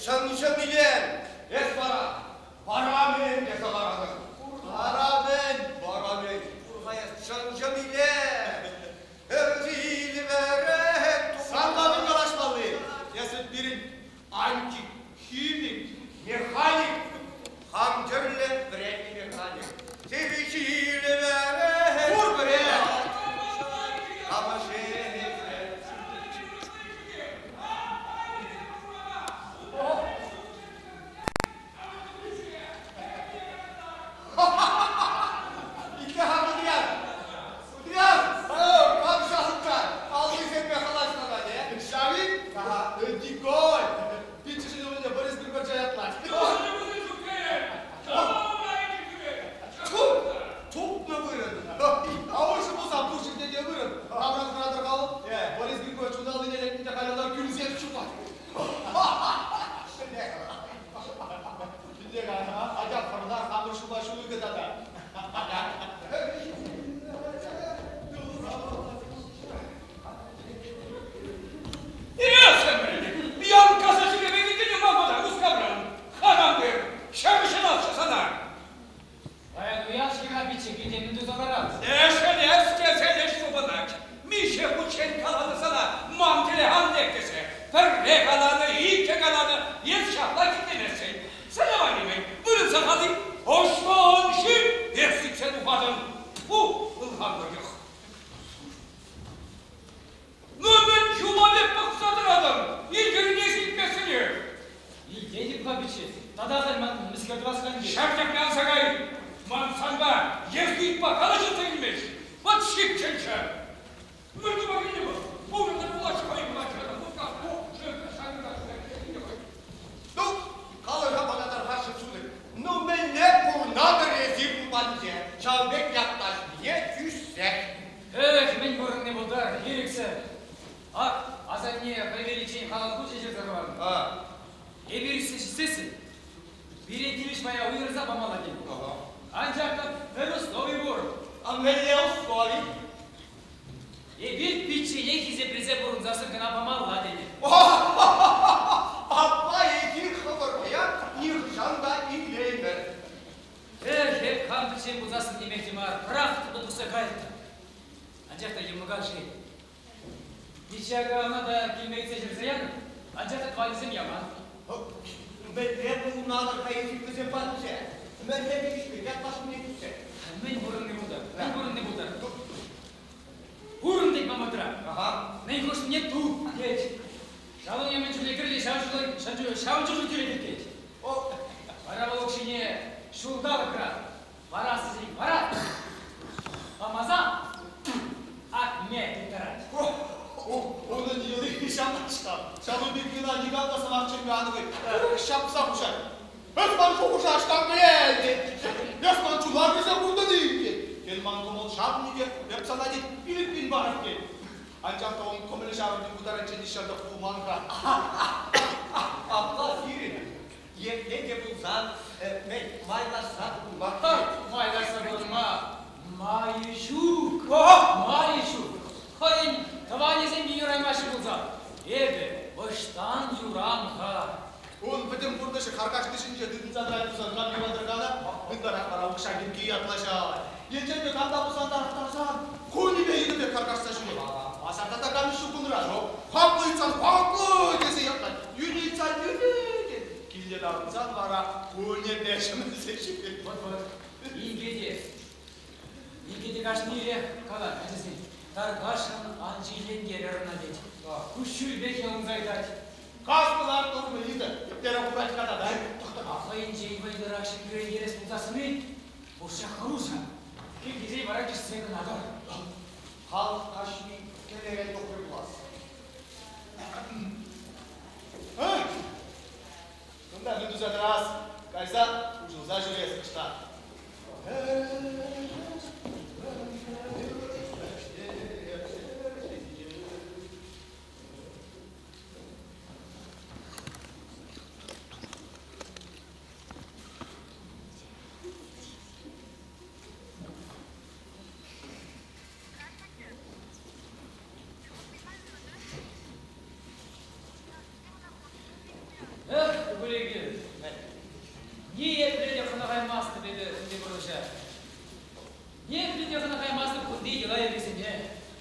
Чӑн-чӑн илем! Эс вара вара-мӗн тесе ларатӑн. Вара-мӗн, вара-мӗн, пур-ха эс чӑн-чӑн илем! Санпа мӗн калаҫмалли? Эсӗ пирӗн антихимик. Механик. Хам тӗрлӗ вӗреннӗ механик. Пурпӗрех. Итле-ха, Кудрян! Кудрян! Кам ҫавӑнта? Аллисемпе хӑлаҫланать, э? Ҫав-и? Дикой! Пиччӗшӗн ывӑлне Борис Григорьевича ятлать. Тупнӑ вырӑн. А уйшӑ пулсан пур ҫӗрте те вырӑн. Камран хӑратӑр-ха вӑл? Борис Григорьевич ун аллине лекнӗ те халь ӑна кӳлсех чупать. Мӗнле-ха, атя пӑрна хамӑр ҫула ҫул тата. Янкаса ҫӳреме килтӗн ман пата Мускавран. Харам пыр, ҫӗр сана. Паян уяв-ҫке-ха пичче, килте мӗн туса ларас? Эшелес тесен ӗҫ тупӑнать. Миҫе хутчен каланӑ сана ман тӗле ан лек тесе. Пӗрре каланӑ, иккӗ каланӑ, эс ҫапла кирлеместсен. Сана валли-мӗн, вырӑн сахал-и? Ӑҫтан-ши эс сиксе тухатӑн? Тьфу, ылханлӑ йӑх. Ну, мӗн чула пек пӑхса тӑратӑн? Илтӗрне сикмессӗне. Илтетӗп-ха, пичче. Тата халь ман мӗскер тӑвас-ха ӗнтӗ? Ҫӗртӗк анса кай. Ман санпа Евгеньпа калаҫӑнса илмест. Вӑт ҫипчӗнччӗ. Мӗн тума килнӗ вӑл? Пурӑнӑр пулаҫҫӗ хӑй маччана Мускав. Ну, калӑр-ха мана тархасшӑн сутӑн. Ну, мӗнле пурӑнатӑр эсир ун патӗнче? Ҫавӑн пек ятлаҫнине тӳссех. Эх, мӗн пурӑнни пултӑр, ирӗксӗр. Ак, асанне хӑй виличчен халал хучӗ ҫырса хӑварнӑ. Эпир ӳссе ҫитсессӗн пире тивӗҫ пая уйӑрса памалла тенӗ. Анчах та пӗр услови пур. А мӗнле услови? Эпир пиччене хисеплесе пурӑнсассӑн кӑна памалла тенӗ. Апла эсир хӑвӑр пая нихӑҫан та илеймӗр. Эх, эп хам пӗччен пулсассӑн темех те мар, пӑрахтӑм та тухса кайрӑм. Анчах та йӑмӑка-ши? Пичче акӑ ӑна та килме ыйтса ҫырса янӑ, анчах та тӑванӗсем яман. Мӗнле пурӑнатӑр-ха эсир вӗсем патӗнче? Мӗнле килӗшме, ятлаҫнине кӳтсе? Мӗн пурӑнни пултӑр? Мӗн пурӑнни пултӑр? Пурӑн тет мамӑтра. Мӗн хушнине ту тет. Ҫавӑн мӗн чухлӗ кирлӗ, ҫавӑн чухлӗ тӳлетӗп тет. Вара вӑл укҫине ҫулталӑкра парас тесен парать. Памасан ак ме тыттарать. Унӑн йӑли ҫавнашкал. Ҫавӑн пек кӑна никам та сӑмах чӗнме ан хӑй. Ҫапса хушать. Эс ман шухӑша ӑҫтан пӗлен, тет. Эс ман чуна кӗрсе куртӑн-и, тет. Тен, ман кӑмӑл ҫавӑннипе эп сана, тет, 5000 парӑп, тет. Анчах та ун кӑмӑлӗ ҫавӑнти ку таранччен нихҫан та пулман-ха. Апла сирӗн епле те пулсан мӗн майлашса пурӑнма Майлашса пурӑнма майӗ ҫук. Майӗ ҫук. Хӑйӗн тӑванӗсем те юраймаҫҫӗ пулсан эпӗ ӑҫтан юрам-ха? Ун пӗтӗм пурнӑҫӗ харкашни ҫинче тытӑнса тӑрать пулсан кам юратӑр-ха ытларах вара укҫа пирки ятлаҫать. Енчен те кам та пулсан тарӑхтарсан кунӗпе йытӑ пек харкашса ҫӳрет. Пасарта та канӑҫ ҫук унра. Хаклӑ ыйтсан хаклӑ тесе ятлать, йӳнӗ ыйтсан йӳнӗ тет. Килне таврӑнсан вара кунӗпе ҫӗмӗрсе ҫӳрет. Вӑт-вӑт, инкеке. Инкеке кашни ирех калать ачасен, тархасшӑн ан ҫиллентерӗр ӑна тет. Куҫҫульпех йӑлӑнса ыйтать. Каснӑ лартнӑ йытӑ, терӗ хурать-ха тата. Хӑйӗнчен вӑйлӑрах ҫын кӳрентерес пулсассӑн-и, пушшех хӑрушӑ. Килтисен вара тӳссе кӑна тӑр. Халӑх кашни кӗлӗрен тухрӗ пулас. Кунта мӗн туса тӑрас? Кайса уҫӑлса ҫӳрес кӑштах. Эх, Кулики, ниепле те хӑнӑхаймастӑп эпӗ кунти пурнӑҫа. Ниепле те хӑнӑхаймастӑп кунти йӑла-йӗркесене.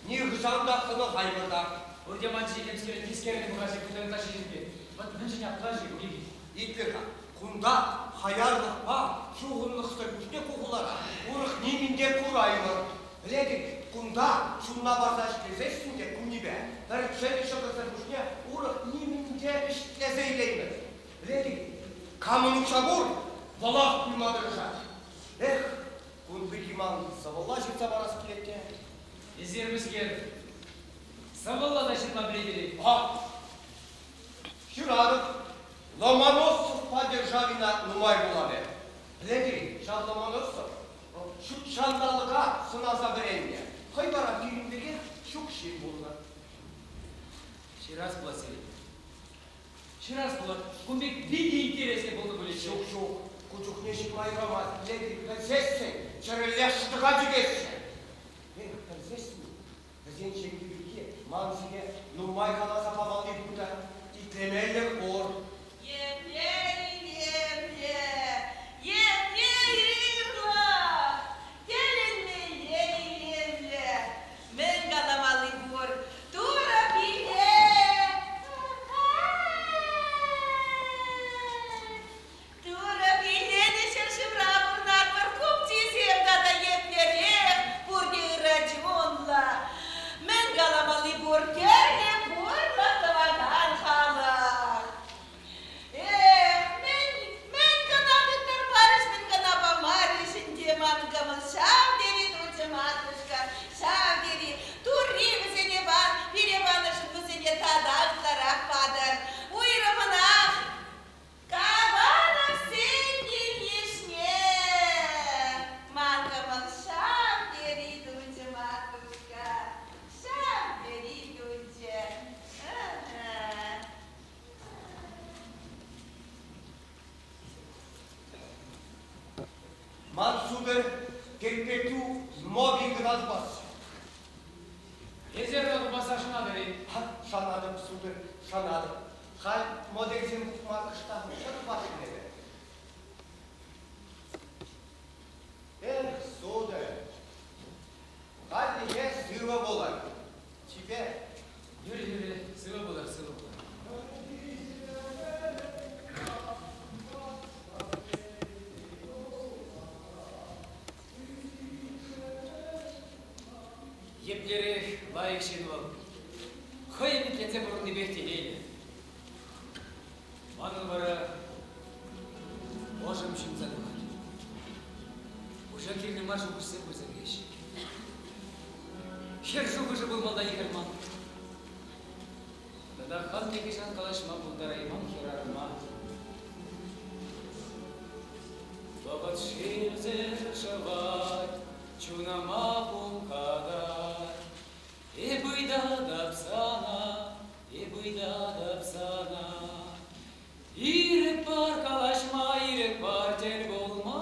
Нихӑҫан та хӑнӑхаймӑр та. Пурте ман ҫине темскерӗн тискеррӗн пӑхаҫҫӗ кунта ытлашши ҫын пек. Вӑт мӗншӗн апла-ши, Кулики? Итле-ха, кунта хаярлӑхпа чухӑнлӑхсӑр пуҫне ку хулара урӑх нимӗн те кураймӑр. Пӗлетӗн, кунта чунна парса ӗҫлесессӗн те кунӗпе пӗр чӗрӗ ҫӑкӑрсӑр пуҫне урӑх нимӗн те ӗҫлесе илеймӗн. Пӗлетӗн, камӑн укҫа пур, вӑлах пуйма тӑрӑшать. Эх, кун пирки ман сӑвӑлла ҫырса парас килет те. Эсир мӗскер, сӑвӑлла та ҫырма пӗлетӗр-и? Ах, ҫыратӑп. Ломоносовпа Державина нумай вуланӑ. Пӗлетӗр-и, ҫав Ломоносов ҫут ҫанталӑка сӑнаса вӗреннӗ. Хӑй вара пирӗн пекех ҫук ҫын пулнӑ. Ҫырас пулать сире. Ҫырас пулать. Кун пек питӗ интереслӗ пулнӑ пулӗччӗ. Ҫук, ҫук. Ку чухне ҫырма юрамасть. Пӗлетӗр-и, пӗлсессӗн чӗрӗллех шӑтӑка чикеҫҫӗ. Эх, пӗлсессӗн вӗсен ҫемйи пирки ман сире нумай каласа памалли пур та итлемеллӗх пур. Епле илемлӗ, епле ырлӑх, тӗлӗнмелле илемлӗ. Мӗн каламалли пур, Турӑ пире Турӑ пилленӗ ҫӗршывра пурӑнатпӑр, купцисем тата еплерех пурте ырӑ чунлӑ. Мӗн каламалли пур, тӗрлӗ пурлӑх тӑвакан халӑх. Эх, мӗн, мӗн кӑна тыттармарӗҫ, мӗн кӑна памарӗҫ ӗнтӗ ман кӑмӑл ҫав тери тулчӗ, матушка, ҫав тери. Турри вӗсене пан, пире панӑшӑн вӗсене тата ытларах патӑр. Уйрӑмӑнах Кабановсен килйышне ман кӑмӑл ҫав тери тулчӗ, матушка, ҫав тери тулчӗ. Ман сударь, перпету мобиль кӑна тупасчӗ. Эсир ӑна тупасса шанатӑр-и? Шанатӑп, сударь, шанатӑп. Халь модельсем пухма кӑштах укҫа тупасшӑн эпӗ. Эх, сударь, хальлӗхе сывӑ пулӑр. Чипер. Юрӗ, юрӗ, сывӑ пулӑр, сывӑ пулӑр. Еплерех лайӑх ҫын вӑл. Хӑй ӗмӗтленсе пурӑннипех телейлӗ. Манӑн вара ӑшӑм ҫунса тухать. Пуҫа кирлӗ мар шухӑшсем пырса кӗреҫҫӗ. Хӗр шухӑшӗ пулмалла ихӗр ман. Тата хам нихӑҫан калаҫма пултарайман хӗрарӑма. Вӑхӑт шывсӑр шӑвать, чунӑма хумхатать. Эп ыйтатӑп сана, эп ыйтатӑп сана. Ирӗк пар калаҫма, ирӗк пар тӗл пулма.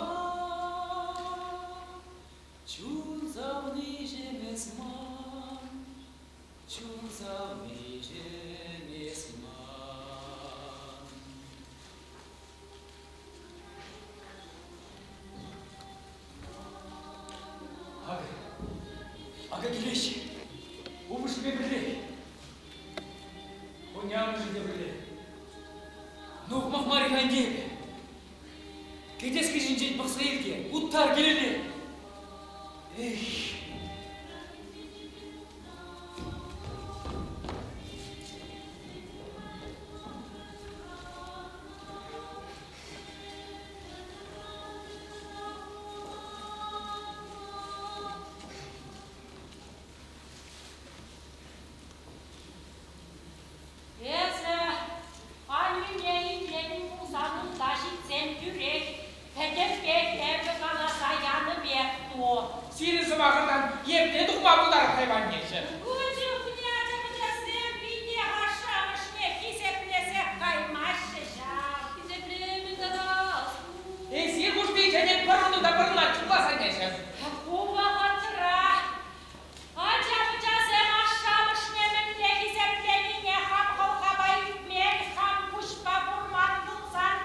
Чун савниҫӗм эс ман, чун савниҫӗм эс ман. Акӑ, акӑ килеҫҫӗ. Упӑшкипе пӗрле. Хунямӑшӗ те пӗрле. Ну, ухмах мар-и-ха ӗнтӗ эпӗ? Кӗтес хыҫӗнчен пӑхса ил те, уттар килелле. Эх! Эсӗ аннӳне итлетӗн пулсан унта ҫитсен тӳрех пӗтӗмпех эпӗ каласа янӑ пек ту. Сирӗн сӑмахӑртан епле тухма пултарать хайваннеҫӗ? Ку чухне ача-пӑчасем питех ашшӗ-амӑшне хисеплесех каймаҫҫӗ ҫав. Хисеплемен тата. Эсир хушнинчен пӑрӑннӑ та пӑрӑнать чухлас аннеҫӗ. Ку вӑхӑтра ача-пӑчасем ашшӗ-амӑшне мӗнле хисепленине хам хӑлхапа илтмен, хам куҫпа курман пулсан.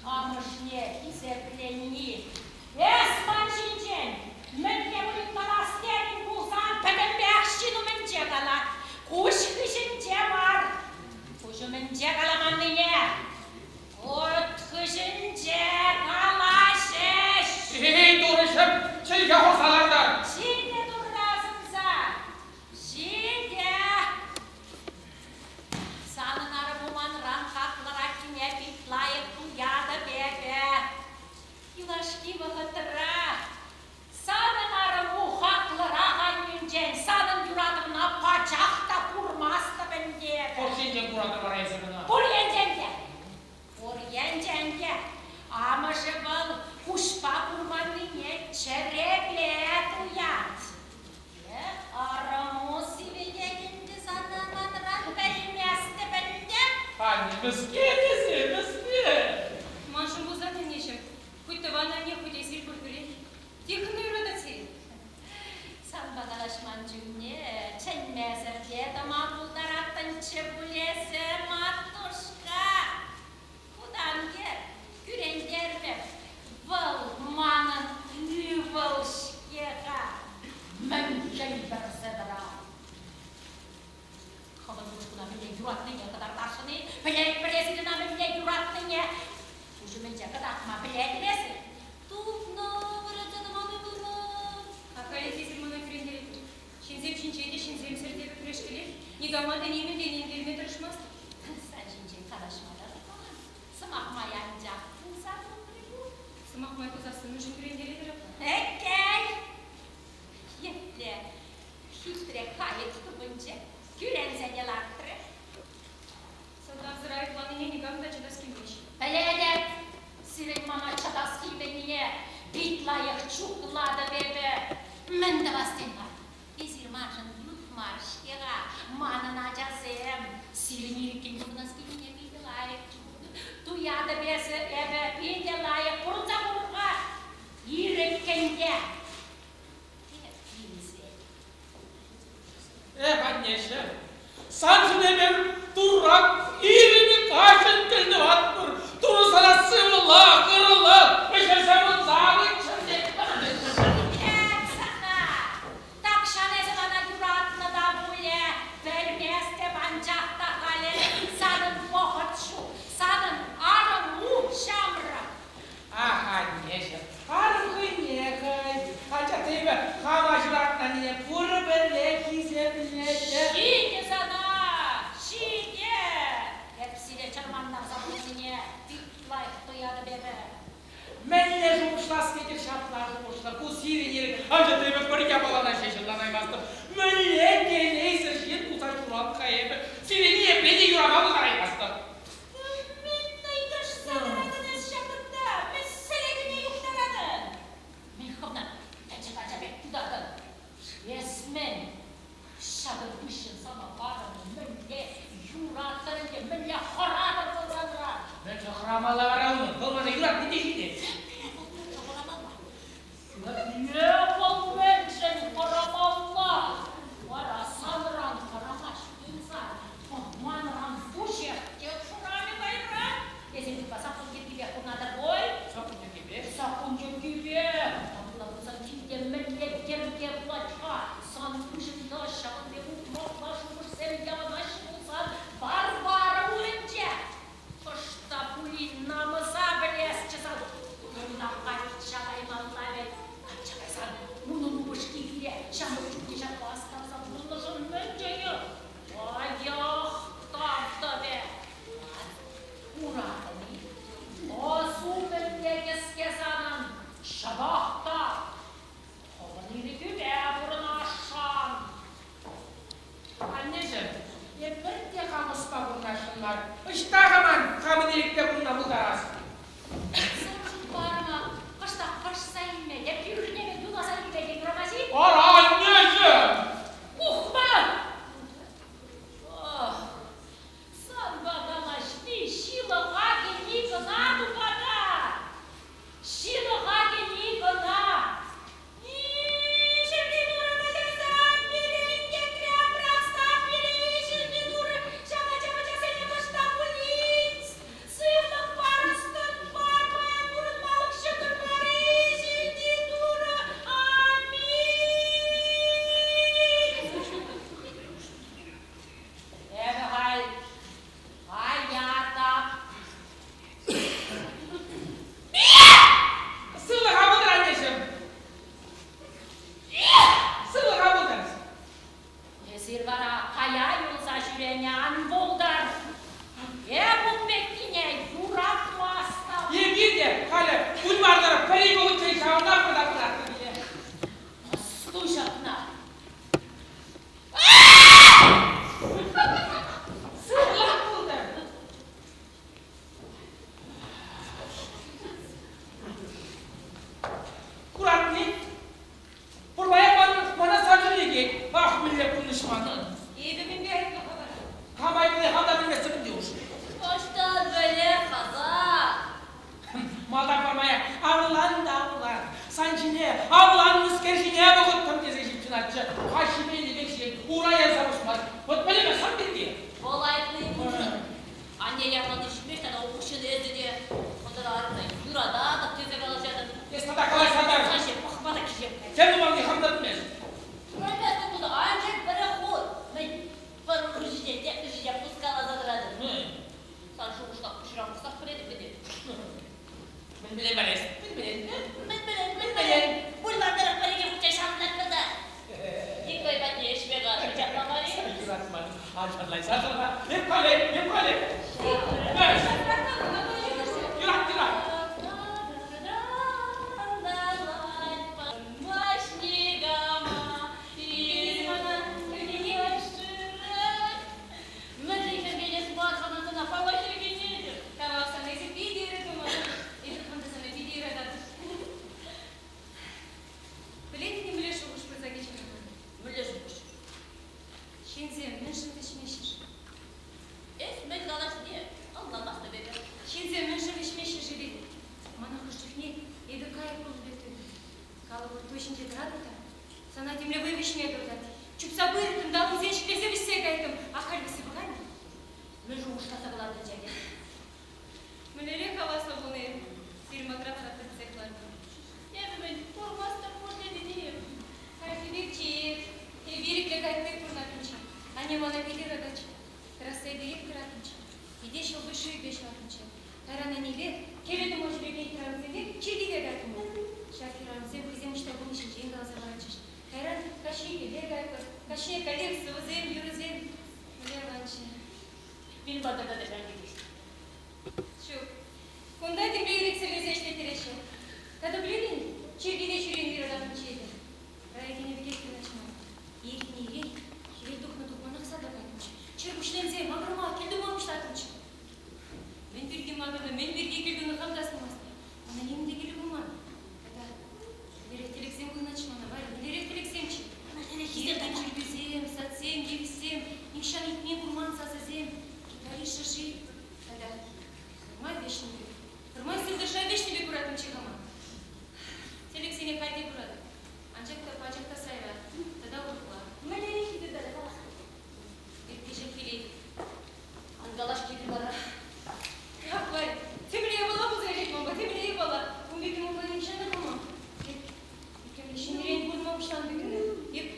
Амӑшне хисеплени. Эс ман ҫинчен мӗнле пулин калас тетӗн пулсан пӗтӗмпех ҫын умӗнче кала. Куҫ хыҫӗнче мар. Куҫ умӗнче каламаннине кут хыҫӗнче калаҫӗҫ. Эй, Турӑҫӑм, чӗлхе хурса лартар. Ҫитӗ Турра асӑнса. Ҫитӗ. Санӑн арӑму манран хаклӑраххине пит лайӑх туятӑп эпӗ. Юлашки вӑхӑтра санӑн арӑму хаклӑрах аннӳнчен, санӑн юратӑвна пачах та курмастӑп ӗнтӗ эпӗ. Пур енчен куратӑр вара эсир ӑна. Пур енчен те. Пур енчен те. Амӑшӗ вӑл куҫпа курманнине чӗрепе туять. Е арӑму сивӗтет ӗнтӗ сана манран пӗлместӗп ӗнтӗ. Анне, мӗскер тесе, мӗскер? Маншӑн пулсан, аннеҫӗм, хуть тӑван анне, хуть эсир пурпӗрех. Тихӑна юратать сире. Санпа калаҫман чухне чӗнмесӗр те тӑма пултараттӑнччӗ пуль эсӗ, матушка. Хутанкер, кӳрентермӗп. Вӑл манӑн ывӑл-ҫке-ха. Мӗншӗн вӗрсе тӑрать? Хӑвӑн ушкӑна мӗнле юратнине кӑтартасшӑн-и? Пӗлетпӗр эсир ӑна мӗнле юратнине. Куҫ умӗнче кӑтартма пӗлетӗр эсир. Тупнӑ вӗренсе тӑман ывӑлӑм. Ахалех эсир мана кӳрентеретӗр. Ҫынсем ҫинче те, ҫынсемсӗр те пӗрешкелех. Никама та нимӗн те ӗнентерме тӑрӑшмастӑп. Сан ҫинчен калаҫма та шутламан. Сӑмах май анчах пулса тухрӗ ку. Сӑмах май пулсассӑн мӗншӗн кӳрентеретӗр апла? Эккей! Епле хитре кайӑк тупӑнчӗ, кӳренсе те лартрӗ. Сӑлтавсӑр айӑпланине никам та чӑтас килмест. Пӗлетӗп, сирӗн мана чӑтас килменнине пит лайӑх чухлатӑп эпӗ. Мӗн тӑвас тен вара? Эсир маншӑн ют мар-ҫке-ха, манӑн ачасем. Сирӗн ирӗккӗн пурӑнас килнине питӗ лайӑх туятӑп эсӗ, эпӗ питӗ лайӑх пурӑнса курӑр-ха. Ирӗккӗн те. Эх, аннеҫӗм, саншӑн эпир Турра ирӗн-каҫӑн кӗлтӑватпӑр. Турӑ сана сывлӑх, ырӑлӑх, ӗҫӗрсе пырса ырччӑр тетпӗр. Эп сана тахҫан эсӗ мана юратнӑ та пулӗ, пӗлместӗп, анчах та халӗ санӑн вӑхӑт ҫук, санӑн арӑму ҫамрӑк. Ах, аннеҫӗм, арӑм хӑйне хӑй. Анчах та эпӗ хама ҫуратнӑ аннене пурпӗрех хисеплетӗп. Ҫитӗ сана, ҫитӗ! Эп сире чӑрмантарса пынине пит лайӑх туятӑп эпӗ. Мӗнле шухӑшлас тетӗр ҫапла шухӑшлӑр. Ку сирӗн ирӗк. Анчах та эпӗ пӗр япалана ҫеҫ ӑнланаймастӑп. Мӗнле телейсӗр ҫын пулса ҫуралнӑ-ха эпӗ? Сире ниепле те юрама пултараймастӑп. Мӗн нӑйкӑшса тӑратӑн эс ҫакӑнта? Мӗскер кӗме юхтаратӑн? Мӗн хӑвна пӗчӗк ача пек тытатӑн? Эс мӗн? Ҫакӑн хыҫҫӑн сана арӑму мӗнле юраттӑр ӗнтӗ, мӗнле хӑратӑр вӑл санран? Мӗншӗн хӑрамалла вара унӑн? Вӑл мана юратни те ҫитет. Мӗншӗн хӑрамалла? Епле вӑл мӗншӗн хӑрамалла? Вара санран хӑрамасть пулсан, манран вуҫех те хӑрамӗ кайран. Эсӗ тупа саккун йӗркипе пурӑнатӑр пуль? Саккун йӗркипе? Саккун йӗркипе. Апла пулсан килте мӗнле йӗрке пулать-ха? Сан пуҫӑнта ҫавӑн пек ухмахла шухӑшсем явӑнаҫҫӗ пулсан Варвара умӗнче кӑшт та пулин намӑса пӗлесчӗ сан. Кунта качча каймалла вӗт. Качча кайсан. ҫине, авланнӑскер ҫине пӑхӑттӑм тесе ҫыпҫӑнатчӗ. Каҫхипе пек ҫын ура ярса пусмасть. Вӑт пӗлӗмӗ сан пирки. Вӑл айӑплӑ пулчӗ. Анне ятлани ҫитмест тата упӑшкин эсӗ те хӑтӑратӑн, юрататӑп тесе калаҫатӑн. Эс тата калаҫса тӑр. Каҫе пӑхма та кичем. Тем тумалли хам та пӗлмест. Пӗлместӗн пулсан, анчах пӗрех хут. Мӗн, пӗр ҫине тепӗр ҫине пускаласа тӑратӑн. Сан шухӑшна пуҫран пӑхсах пӗлетӗп ӗнтӗ. Мӗн пӗлен вара эс? Мӗн пӗлен? Мӗн пӗлен, мӗн пӗлен? Бульвар тӑрӑх пӗр-икӗ хутчен ҫаврӑнать тата. Дикой патне ӗҫме кайнӑ ҫапла мар-и? Юратман. Ачарлайса тӑра. Эп калем, эп калем. Юрать, юрать. Мӗншӗн хӗрхенес мар сана сана пама хӗрхенетӗп. Тавах сана эсӗ питӗ ырӑ туман. Эпӗ хам та сана питӗ юрататӑп. Пӗлетӗн-и мӗнле шухӑш пырса кӗчӗ мана? Мӗнле шухӑш? Ҫынсем мӗншӗн вӗҫмеҫҫӗ-ши? Эс мӗн калаҫнине ӑнланмастӑп эпӗ. Ҫынсем мӗншӗн вӗҫмеҫҫӗ-ши тетӗп. Мана хӑш чухне эпӗ кайӑк пулнӑ пек туйӑнать. Калӑпӑр, ту ҫинче тӑратӑп та сана темле вӑй вӗҫме туртать. Чупса пырӑттӑм та аллусене ҫӗклесе вӗҫсе кайӑттӑм. Ахаль вӗҫсе пӑхаймӑн. Мӗн шухӑшласа кӑлартӑн ҫакӑ? Мӗнлерех хаваслӑ пулнӑ эп. Сирӗн патра мана пӗтсех лартӑм. Эпӗ мӗн, курмастӑп пуль тетӗн-и? Хальхи пек чее, эп ирӗклӗ кайӑк пек пурӑнаттӑмччӗ. Анне мана питӗ юрататчӗ. Тӑрасса ирех тӑраттӑмччӗ. Пите ҫӑлкуҫ шывӗпе ҫӑваттӑмччӗ. Кайран аннепе кӗлӗ тума ҫӳрекен хӗрарӑмсемпе чиркӗве кайрӑмӑр. Ҫак хӗрарӑмсем хӑйсем ӑҫта пулни ҫинчен каласа паратчӗҫ. Кайран каҫхи кӗлле кайӑпӑр, каҫхине каллех сӑвӑсем, юрӑсем. Мӗнле аванччӗ. Пирӗн патӑрта та ҫавӑн пекех. Ҫук. Кунта темле ирӗксӗрлесе ӗҫлеттереҫҫӗ. Тата пӗлетӗн-и, чиркӗве ҫӳренӗ юрататӑнччӗ эпӗ. Рая кӗнӗ пекех туйӑнатчӗ мана. Ирхине ирех хӗвел тухнӑ тухманах сада кайрӑмччӗ. Чӗркуҫленсе макӑрма, кӗлтума пуҫлаттӑмччӗ. Мӗн пирки макӑрнӑ, мӗн пирки кӗлтунӑ хам та астумастӑп. Мана нимӗн те кирлӗ пулман. Тата мӗнлерех тӗлӗксем пулнӑччӗ мана, Варя, мӗнлерех тӗлӗксемччӗ. Чиркӳсем, садсем, йывӑҫсем, нихҫан илтмен-курман сасӑсем, китари шӑши тата пӗрмай вӗҫнӗ пек, пӗрмай сывлӑшра вӗҫнӗ пек кураттӑмччӗ хама. Тӗлӗксене халь те куратӑп, анчах та пачах та сайра тата урӑхла. Мӗнлерех ыйту тата калас? Иртнӗҫем килет. Ан калаҫ кирлӗ мара. Ах, Варя, темле япала пулса иртет манпа, темле япала. Ун пекки манпа нихҫан та пулман. Эп темле ҫӗнӗрен пурӑнма пуҫланӑ пек ӗнтӗ. Эп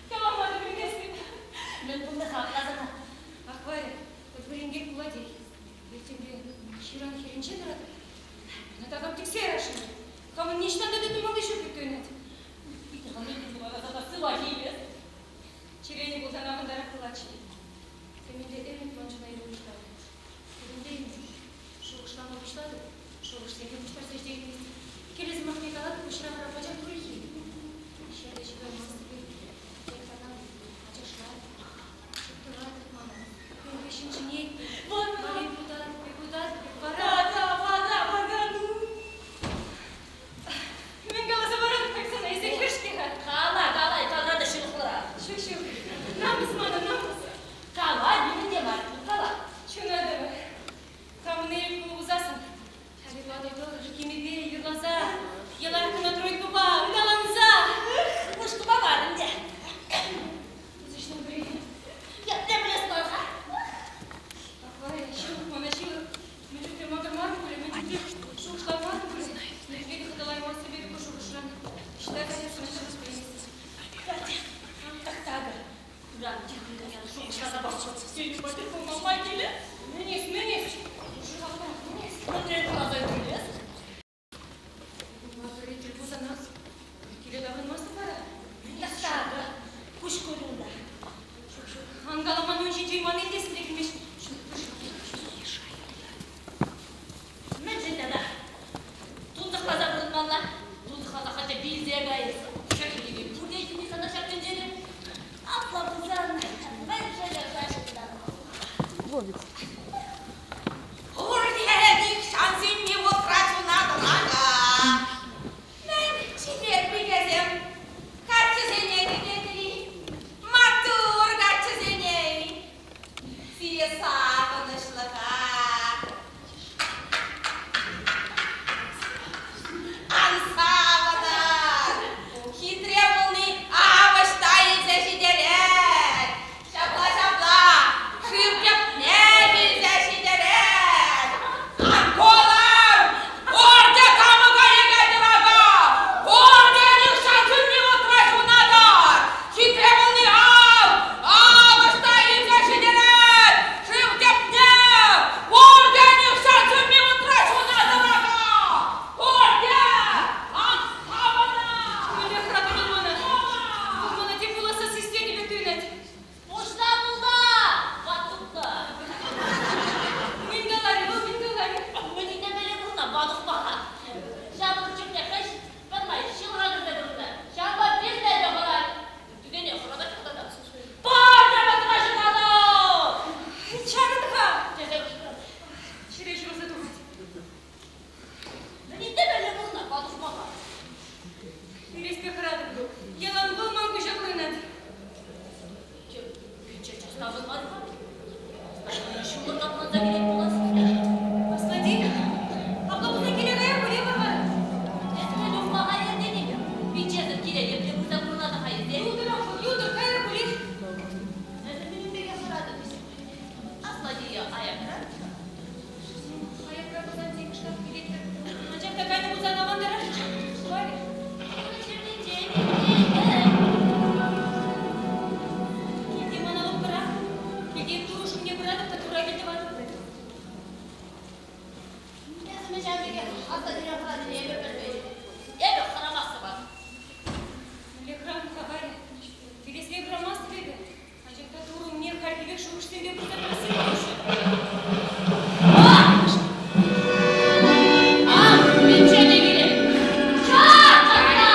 калама та пӗлместӗп. Мӗн пулнӑ-ха апла сана? Ах, Варя, вот вӗренкек пулатех. Эп темле ҫыран хӗрринче тӑратӑп. Мана такам тӗксе ярасшӑн. Хамӑн ниҫтан та тытӑнмалли ҫук пек туйӑнать. Питӗ мӗн пулнӑ сана сывах-и эс? Чирленӗ пулсан авантарах пулатчӗ. Темӗнле ӗмӗт ман чуна илме пуҫларӗ. Темӗнле ӗмӗт. Шухӑшлама пуҫлатӑп, шухӑшсене пуҫтарса ҫитерейместӗп. Кӗлӗ сӑмахне калатӑп, пуҫра вара пачах урӑххи. Ҫӗрле ҫывӑрмастӑп эп. Тек такам ачашлать, чуптӑвать мана. Хӑй хыҫҫӑн чӗнет. Вара эп утатӑп, эп утатӑп, эп вара... Вара, вара, вара, ну! Мӗн каласа паратӑп так сана, эсӗ хӗр-ҫке-ха. Кала, кала, калса та ҫылӑхлӑрах. Ҫук, ҫук, намӑс мана, намӑс. Кала, нимӗн те мар, кала. Чуна тӑвӑр. Хамӑн ирӗк пулсассӑн, Халилада тӑрӑх кимӗпе юрласа, Еларкӑна тройкӑпа ыталанса. Упӑшкупа мар ӗнтӗ. Пусӑҫнӑ пӗрех. Епле пӗлес мар-ха? Ах, Варя, ҫылӑх мана, ҫылӑх. Мӗн чухлӗ макӑрмарӑм пулӗ, мӗн чухлӗ шухӑшламарӑм пулӗ. Ниепле те хӑтӑлаймастӑп эпӗ ку шухӑшран. Ӑҫта каяс мӗн тӑвас пӗлместӗп. Катя, тӑхтатӑр. Ыран тихӑн каян шухӑшласа пӑхчӗ. Сирӗн патӑр пулма май килӗ. Мӗн эс, мӗн эс? Шухӑшлама мӗн эс? Мӗнрен каласа килес? Пӗрре тӗл пулсанах киле таврӑнмастӑп вара. Тӑхтатӑр. Куҫ курӑнта. Ҫук, ҫук. Ан каламан ун ҫинчен ман илтесӗм те килмест. Ҫук, Мӗншӗн тата? Тунсӑхласа пурӑнмалла. Тунсӑхласа хотя вилсе кайӗс. Ҫӗр пурте ҫынни сана ҫак тӗнчере. Апла пулсан, мӗншӗн ӑса ҫынна? Пурте нихҫансене Аслатирен хӑранине эпӗ пӗлмен. Эпӗ хӑрамастӑпах. Мӗнле хӑрам-ха, Варя? Вилесрен хӑрамастӑп эпӗ. Анчах та Турӑ умне хальхи пек шухӑшсемпе пырса тӑрасси хӑрушӑ. Ах, венчете килет! Чар тата!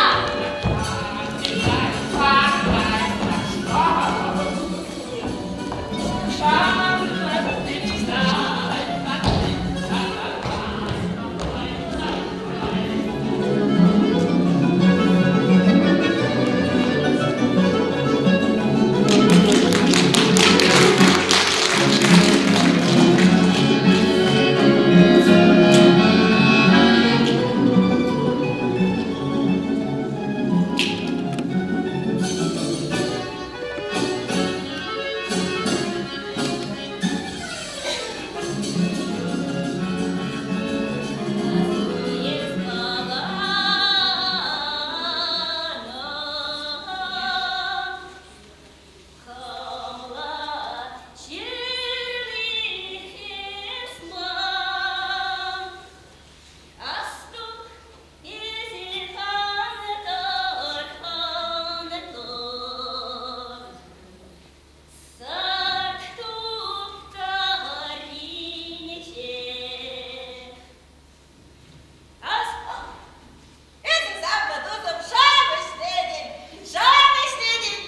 Эсӗ савнӑ тусӑм, шав ӗҫлетӗн, шав ӗҫлетӗн.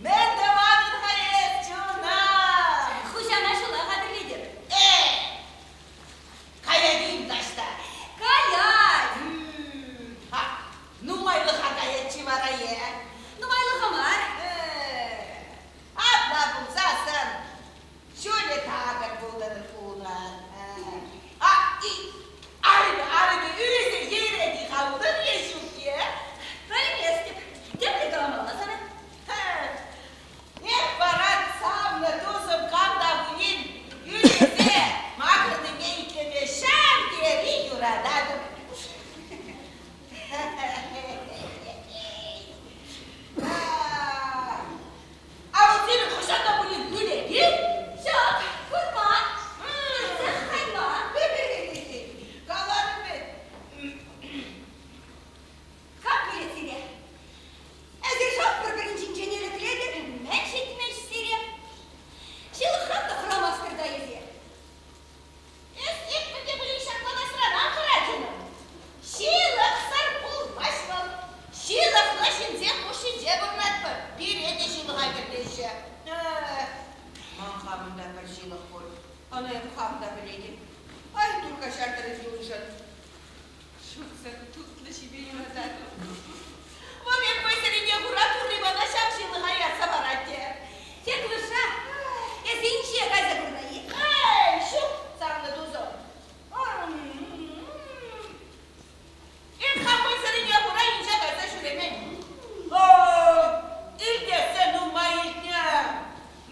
Мӗн тӑватӑн-ха эс, чуна? Хуҫана ҫула хатӗрлетӗп. Э, каять-им таҫта? Каять! Ха, нумайлӑха каять-ши вара е? Нумайлӑха мар. Э, апла пулсассӑн ҫулӗ такӑр пултӑр унӑн. А, и, арӑмӗ, арӑмӗ ӳсӗр йӗрет-и-ха унӑн е ҫук-и? Пӗлместӗп. Тӗплӗ каламалла сана. Эх, вара савнӑ тусӑм кам та пулин ӳлесе макӑрнине итлеме ҫав тери юрататӑп. А вӑл сирӗн хӑҫан та пулин ӳлет-и? Ҫук, курман. Ӳлесех кайман. Каларӑм вӗт. Кам пӗлет сире? Эсир шав пӗр-пӗрин ҫинчен ӗлӗклетӗр, мӗн ҫитмест сире? Ҫылӑхран та хӑрамастӑр та эсир. Эс иртнӗ те пулин ҫакланасран ан хӑра, чунӑм. Ҫылӑхсӑр пулмасть вӑл. Ҫылӑхлӑ ҫынсем хушшинче пурӑнатпӑр, пире те ҫылӑха кӗртеҫҫӗ. Ман хамӑн та пӗр ҫылӑх пур. Ӑна эп хам та пӗлетӗп. Ай, тур каҫартӑр ӗнтӗ уншӑн. Шутсӑр тутлӑ ҫиме юрататӑп. Вӑл эп вӑйсӑррине кура Турри мана ҫав ҫылӑха ярса парать те. Феклуша, эс инҫе кайса курнӑ-и? Эй, ҫук, савнӑ тусӑм. Эп хам вӑйсӑррине кура инҫе кайса ҫӳремен. Илтессе нумай илтнӗ.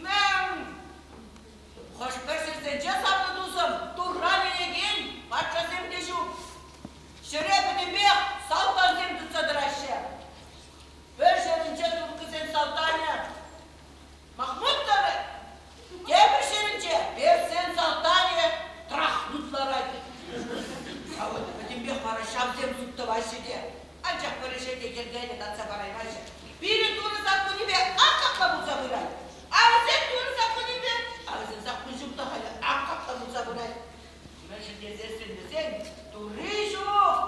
Мӗн Хӑш-пӗр ҫӗрсенче савнӑ тусӑм Турра ӗненекен патшасем те ҫук. Ҫӗре пӗтӗмпех салтансем тытса тӑраҫҫӗ. Пӗр ҫӗрӗнче турккӑсен салтанӗ Махмуд тӑрать, тепӗр ҫӗрӗнче персен салтанӗ Трахнут ларать. Ҫавӑн пӗтӗмпех вара ҫавсем суд тӑваҫҫӗ те, анчах пӗр ӗҫе те йӗркеллӗ татса параймаҫҫӗ. Пирӗн Турӑ саккунӗпе ак капла пулса пырать. А вӗсен Турӑ саккунӗпе, а вӗсен саккун ҫук та халӗ ак капла пулса пырать. Мӗншӗн тесессӗн вӗсен Турри ҫук.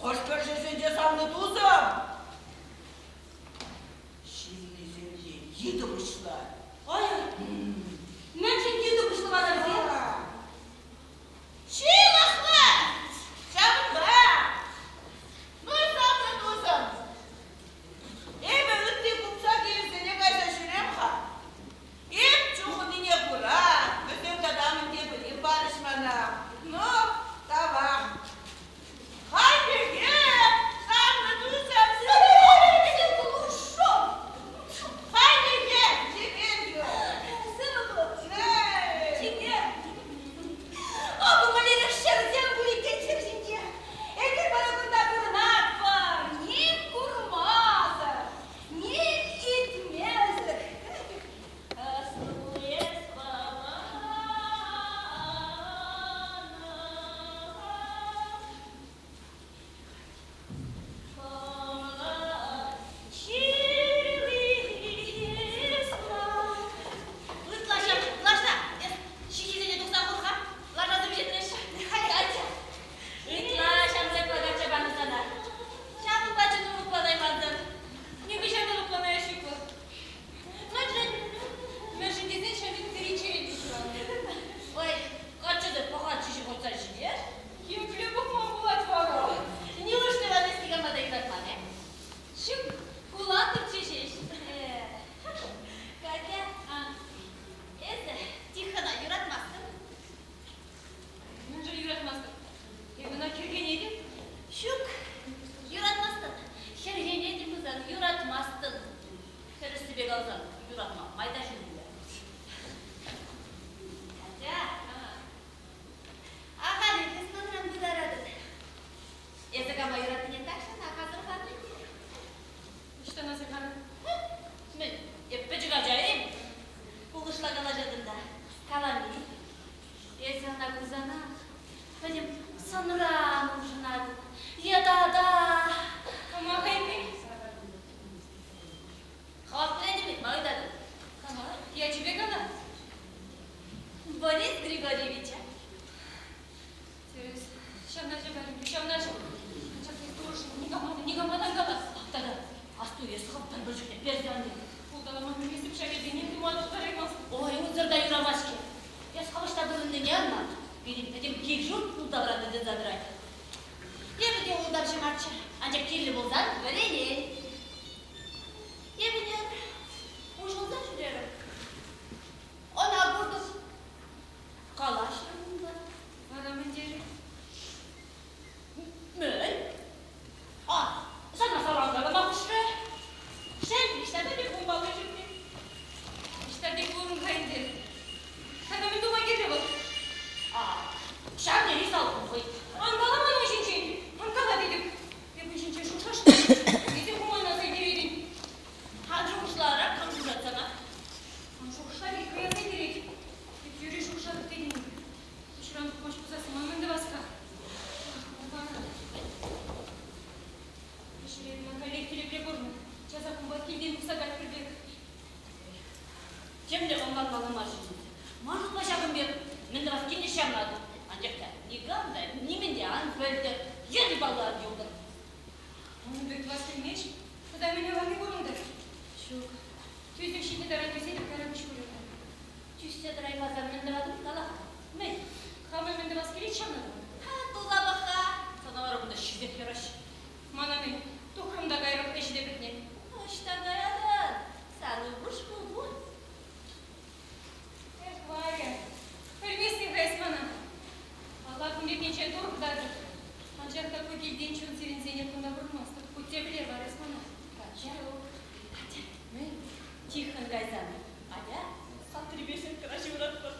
Хӑш-пӗр ҫӗрсенче савнӑ тусӑм ҫыннисем те йытӑ пуҫлӑ. Ой, мӗншӗн йытӑ пуҫлӑ вара вӗсем? Ҫылӑхлӑ! Ҫавӑнпа! Ну, савнӑ тусӑм, эпӗ ытти купса килӗсене кайса ҫӳрем-ха. Эп чухӑннине кура вӗсем тата мӗн те пулин парӗҫ мана. Ну, Сӑнран улшӑнатӑн. Е тата... Кама хӑйни? Хӑвах пӗлетӗн-и, ма ыйтатӑн? Кама? Ячӗпе кала. Борис Григорьевича. Тӗрӗс. Ҫавна ҫапарӑм, ҫавна ҫап. Анчах эс турӑшӑн никама та, никама та ан кала. Тата асту эс хӑв пӗр-пӗр чухне персе ан ил. Улталама пӗлместӗп ҫав эрнене тума та пултараймастӑп. Ой, унсӑр та юрамасть-ҫке. Эс хӑв ӑҫта пурӑннине ӑнлан. Пирӗн пӗтӗм кил-ҫурт ултавран тытӑнса тӑрать. Эпӗ те ултавҫӑ марччӗ, анчах кирлӗ пулсан вӗренен. Эпӗ те уҫӑлса ҫӳрерӗм. Ӑна куртӑм. Калаҫрӑм унпа. Вара мӗн терӗ? Мӗн? А, сана салам калама хушрӗ. Шел, ниҫта та тек пулмалли ҫукки. Ниҫта тек пулман-ха ӗнтӗ. Тата мӗн тума кирлӗ вӑл? А, ҫав тери салху хӑй. Ан кала ман ун ҫинчен. Ан кала тетӗп. Эп ун ҫинчен шухӑшлашман. Эсӗ ху мана аса илтеретӗн. Ан шухӑшларах, кам шухӑшлать сана? Ан шухӑшла, тет, хӑй аса илтерет. Эп юри шухӑшлатӑп тетӗн. Пуҫран тухмасть пулсассӑн ман мӗн тӑвас-ха? Ах, Варвара. Ӗҫре мана каллех тӗлӗкре курнӑ. Часах унпа килтен тухса кайрӑр пек. Темле ӑнланмалла мар ҫын. Ман шутпа ҫакӑн пек мӗн тӑвас килнӗ ҫавна ту. Анчах та никам та нимӗн те ан пӗлтӗр, йӗри паллӑ ан юлтӑр. Ун пек тӑвас килмест. Тата мӗн аванни пур унта? Ҫук. Тӳсӗм ҫитнӗ таран тӳсетӗп кайран куҫ пулӗ-ха. Тӳссе тӑраймасан мӗн тӑватӑн? Кала-ха. Мӗн? Хама мӗн тӑвас килет ҫавна тӑватӑп. Ха, туса пӑх-ха. Сана вара кунта ҫисех яраҫҫӗ. Мана мӗн, тухрӑм та кайрӑм ӗҫӗ те пӗтнӗ. Ӑҫта каятӑн? Сан упӑшку пур. Эх, Варя, пӗлместӗн-ха эс мана. Алла кун пеккинчен Турӑ хӑтартӑр. Анчах та ку килтен чун сивӗнсен эп кунта пурӑнмастӑп. Хуть те пӗле вар эс мана. Катя, Ҫук. Катя, Мӗн? Тиххӑн кайсан, атя, салтри беседкӑна ҫывӑратпӑр.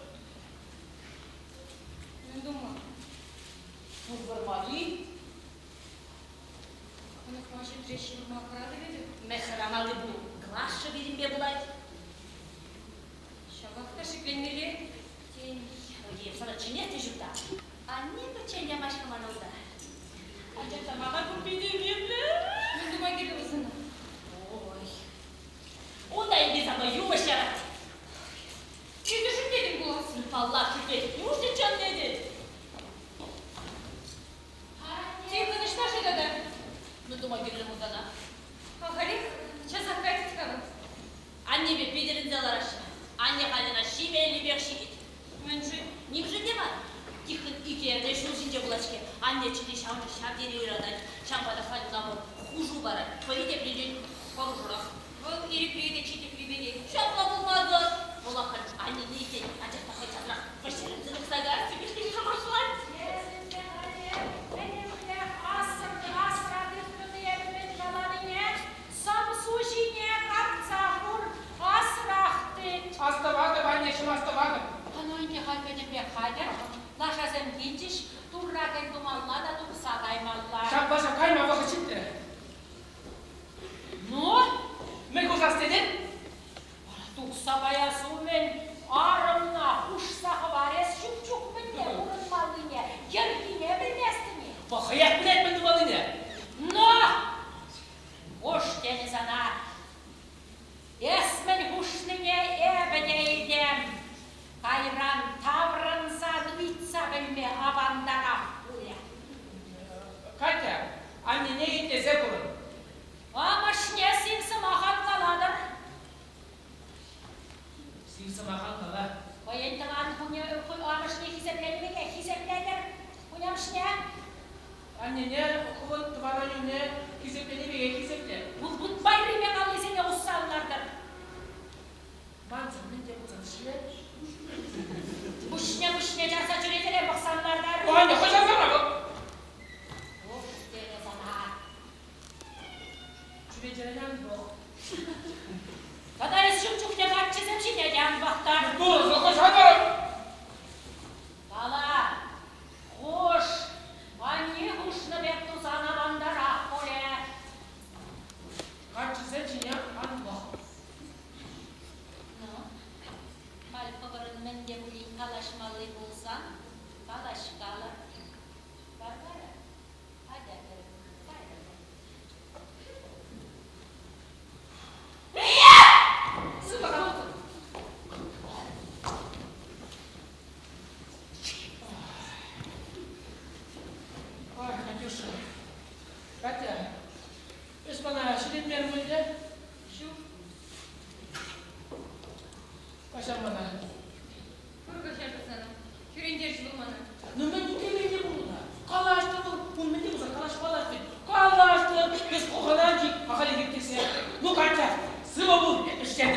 Мӗн тума? Пурпӗр мар-и? Хӑнӑхма ҫӗтре ҫывӑрма хӑратӑп эпӗ. Мӗн хӑрамалли пур, Глаша пирӗнпе пулать. Ҫапах та шикленмелле. Тен, Ой, сана чӗнес те ҫук та. Анне пӗччен ямасть-ха мана унта. Анчах та мана ку питӗ кирлӗ. Мӗн тума кирлӗ вӑл сана? Ой, унта эпир санпа юмӑҫ ярать. Эсӗ шӳтлетӗн пулас. Паллах, шӳтлетӗп. Неужто чӑн тетӗн? Тихӑн ӑҫта-ши тата? Мӗн тума кирлӗ мултана? Ахалех часах кайрӗ-ха вӑл. Аннепе питӗрӗнсе лараҫҫӗ. Анне халь ӑна ҫимеллипех ҫиет. Мӗншӗн? Нимшӗн те мар. Тихӑн икӗ эрне ҫул ҫинче пулать-ҫке. Анне чӗри ҫавӑншӑн ҫав тери ыратать. Ҫавӑнпа та халь ӑна вӑл хушу парать. Пӗри тепринчен хӑрушӑрах. Вӑл ирӗкре те читлӗхри пекех. Ҫапла пулмасӑр. Вӑлах халь аннене итлет, анчах та хӑй часрах вӗҫерӗнсе тухса каяс пирки шухӑшлать. Эсӗ халех пӗтӗмпех асра тытрӑн эпӗ мӗн каланине, сӑмсу ҫине картса хур, асрах тыт. Астӑватӑп, аннеҫӗм, астӑватӑп. Ӑну ӗнтӗ халь пӗтӗмпех хатӗр. Лашасем килчӗҫ, турра кӗл тумалла та тухса каймалла. Ҫапла ҫав кайма вӑхӑт ҫитрӗ. Ну? Мӗн хушас тетӗн? Вара тухса каяс умӗн арӑмна хушса хӑвар эс ҫук чух мӗнле пурӑнмаллине, йӗркине пӗлместӗн-и? Хӑех пӗлет мӗн тумаллине. Но! Хуш тенӗ сана. Эс мӗн хушнине эпӗ те илтем. Кайран таврӑнсан ыйтса пӗлме авантарах пулӗ. Катя, аннене итлесе пурӑн. Амӑшне сив сӑмах ан калатӑр. Сив сӑмах ан кала. Хӑйӗн тӑван амӑшне хисепленӗ пекех хисеплетӗр. Хунямӑшне. Аннене хӑвӑн тӑван аннӳне хисеплени пекех хисепле. Улпут пайри пек аллисене усса лартӑр. Мансӑр мӗн те пулсан ӗҫле. Пуҫне-пуҫне чарса чӳречере пӑхсан лартар. Аня, хӑҫан сана вӑл? Ух, терӗ сана. Чӳречерен ан пӑх. Тата эс ҫук чухне каччӑсем ҫине те ан пӑхтар. Турӑ, хӑҫан вара? Кала, хуш, анне хушнӑ пек тусан авантарах пулӗ. пулсан, эс хӑлхана ан чик, ахалех ирттерсе. Ну, Катя, сывӑ пул, ӗҫтешӗм.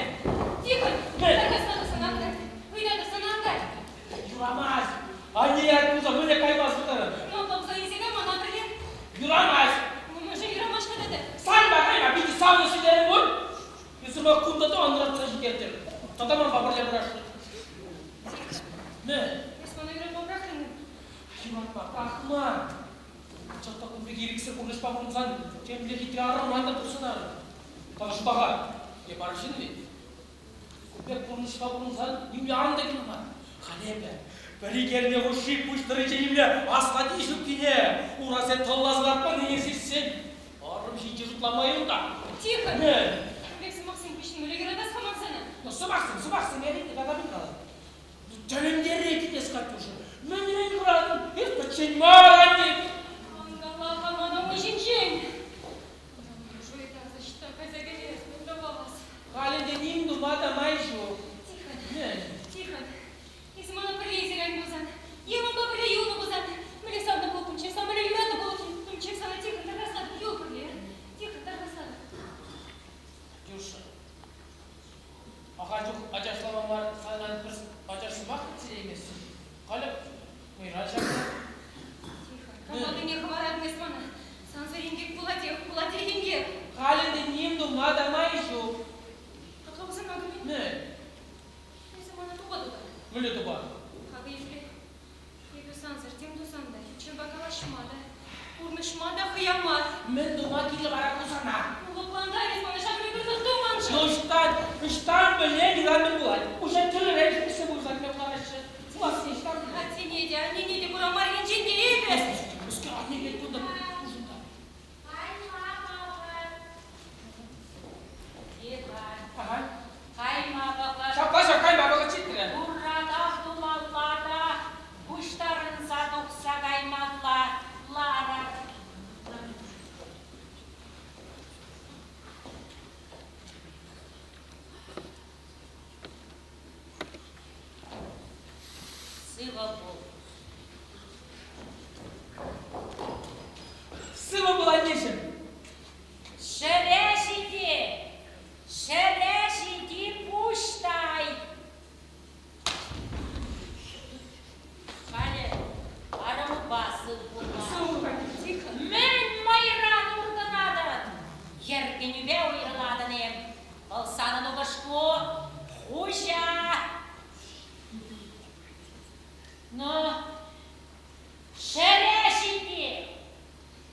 Тихон, Мӗн? тархаслатӑп сана ан кай. Ыйтатӑп сана ан кай. Юрамасть. Анне ят пулса мӗнле каймасть пултарать? Ну, апла пулсан илсе кай мана пӗрле. Юрамасть. Ну, мӗншӗн юрамасть-ха тата? Санпа кайма питӗ савӑнӑҫ ҫитерӗм пуль. Эсӗ мана кунта та анратса ҫитертӗн. Тата манпа пӗрле пырасшӑн. Мӗн? Эс мана юратма пӑрахрӑн-и? Юратма пӑрахман. Анчах та кун пек ирӗксӗр пурнӑҫпа пурӑнсан темле хитре арӑмран та тухсӑнар. Тата шутаха, эп арҫын вӗт. Кун пек пурнӑҫпа пурӑнсан нимле ан та кил мар. Халь эпӗ пӗр-ик эрне хушши пуҫ тӑрринче нимле аслати ҫуккине, урасем тӑлласа лартманнине сиссен арӑм ҫинче шутлама юлтах. Тихон! Мӗн? Кун пек сӑмахсем хыҫҫӑн мӗнле юратас-ха ман сана? Ну, сӑмахсем, сӑмахсем, эрехне тата мӗн калӑн? Тӗлӗнтерет эс, Катюша. Мӗнрен хӑратӑн? Эс пӗччен мар, анне. Ан кала-ха мана ун ҫинчен. Шуйттан ӑҫта кайса кӗрес, мӗн тӑвас? Халь ӗнтӗ ним тума та май ҫук. Тихон, Мӗн? Тихон, эсӗ мана пӗрле илсе кайнӑ пулсан, е манпа пӗрле юлнӑ пулсан, мӗнле савнӑ пулӑттӑмччӗ, сан мӗнле юратнӑ пулӑттӑмччӗ сана, Тихон, тархаслатӑп, юл пӗрле. Тихон, тархаслатӑп. Катюша, ахаль чух ачашлама мар, санран пӗр ачаш сӑмах кӗтсе илейместӗн. Халӗ мӑйран ҫакнӑ. Тихон, кам хӑваратӑн эс мана? Сансӑр инкек пулатех, пулатех инкек. Халь ӗнтӗ ним тума та май ҫук. Апла пулсан акӑ мӗн? Мӗн? Эсӗ мана тупа тутар. Мӗнле тупа? Акӑ епле. Эпӗ сансӑр тем тусан та, ҫынпа калаҫма та, курнӑҫма та хӑяман. Мӗн тума кирлӗ вара ку сана? Лӑплантар эс мана, ҫакӑн пек ырлӑх туманшӑн. Ну, ӑҫтан, ӑҫтан пӗлен, ыран мӗн пулать? Уҫа тӗрлӗрен шухӑшсем пулса кӗме пултараҫҫӗ. Пуласси ӑҫтан? Аттене те, аннене те курам мар енчен те эпӗ. Мӗскер анне килет кунта пушӑнта. Кайма пӑхӑр. Тихон. Ага. Кайма пӑхӑр. Ҫапла ҫав кайма вӑхӑт ҫитрӗ. Турра тав тумалла та пуҫтарӑнса тухса каймалла ларӑр. Сывӑ пул. Сывӑ пул, аннеҫӗм. Ҫӗре ҫити, ҫӗре ҫити пуҫ тай. Халӗ арӑмпа сыв пулма. Мӗн мӑйран уртӑнатӑн? Еркӗнӳпе уйрӑлатӑн-им? Вӑл санӑн упӑшку, хуҫа. Ну, ҫӗре ҫити,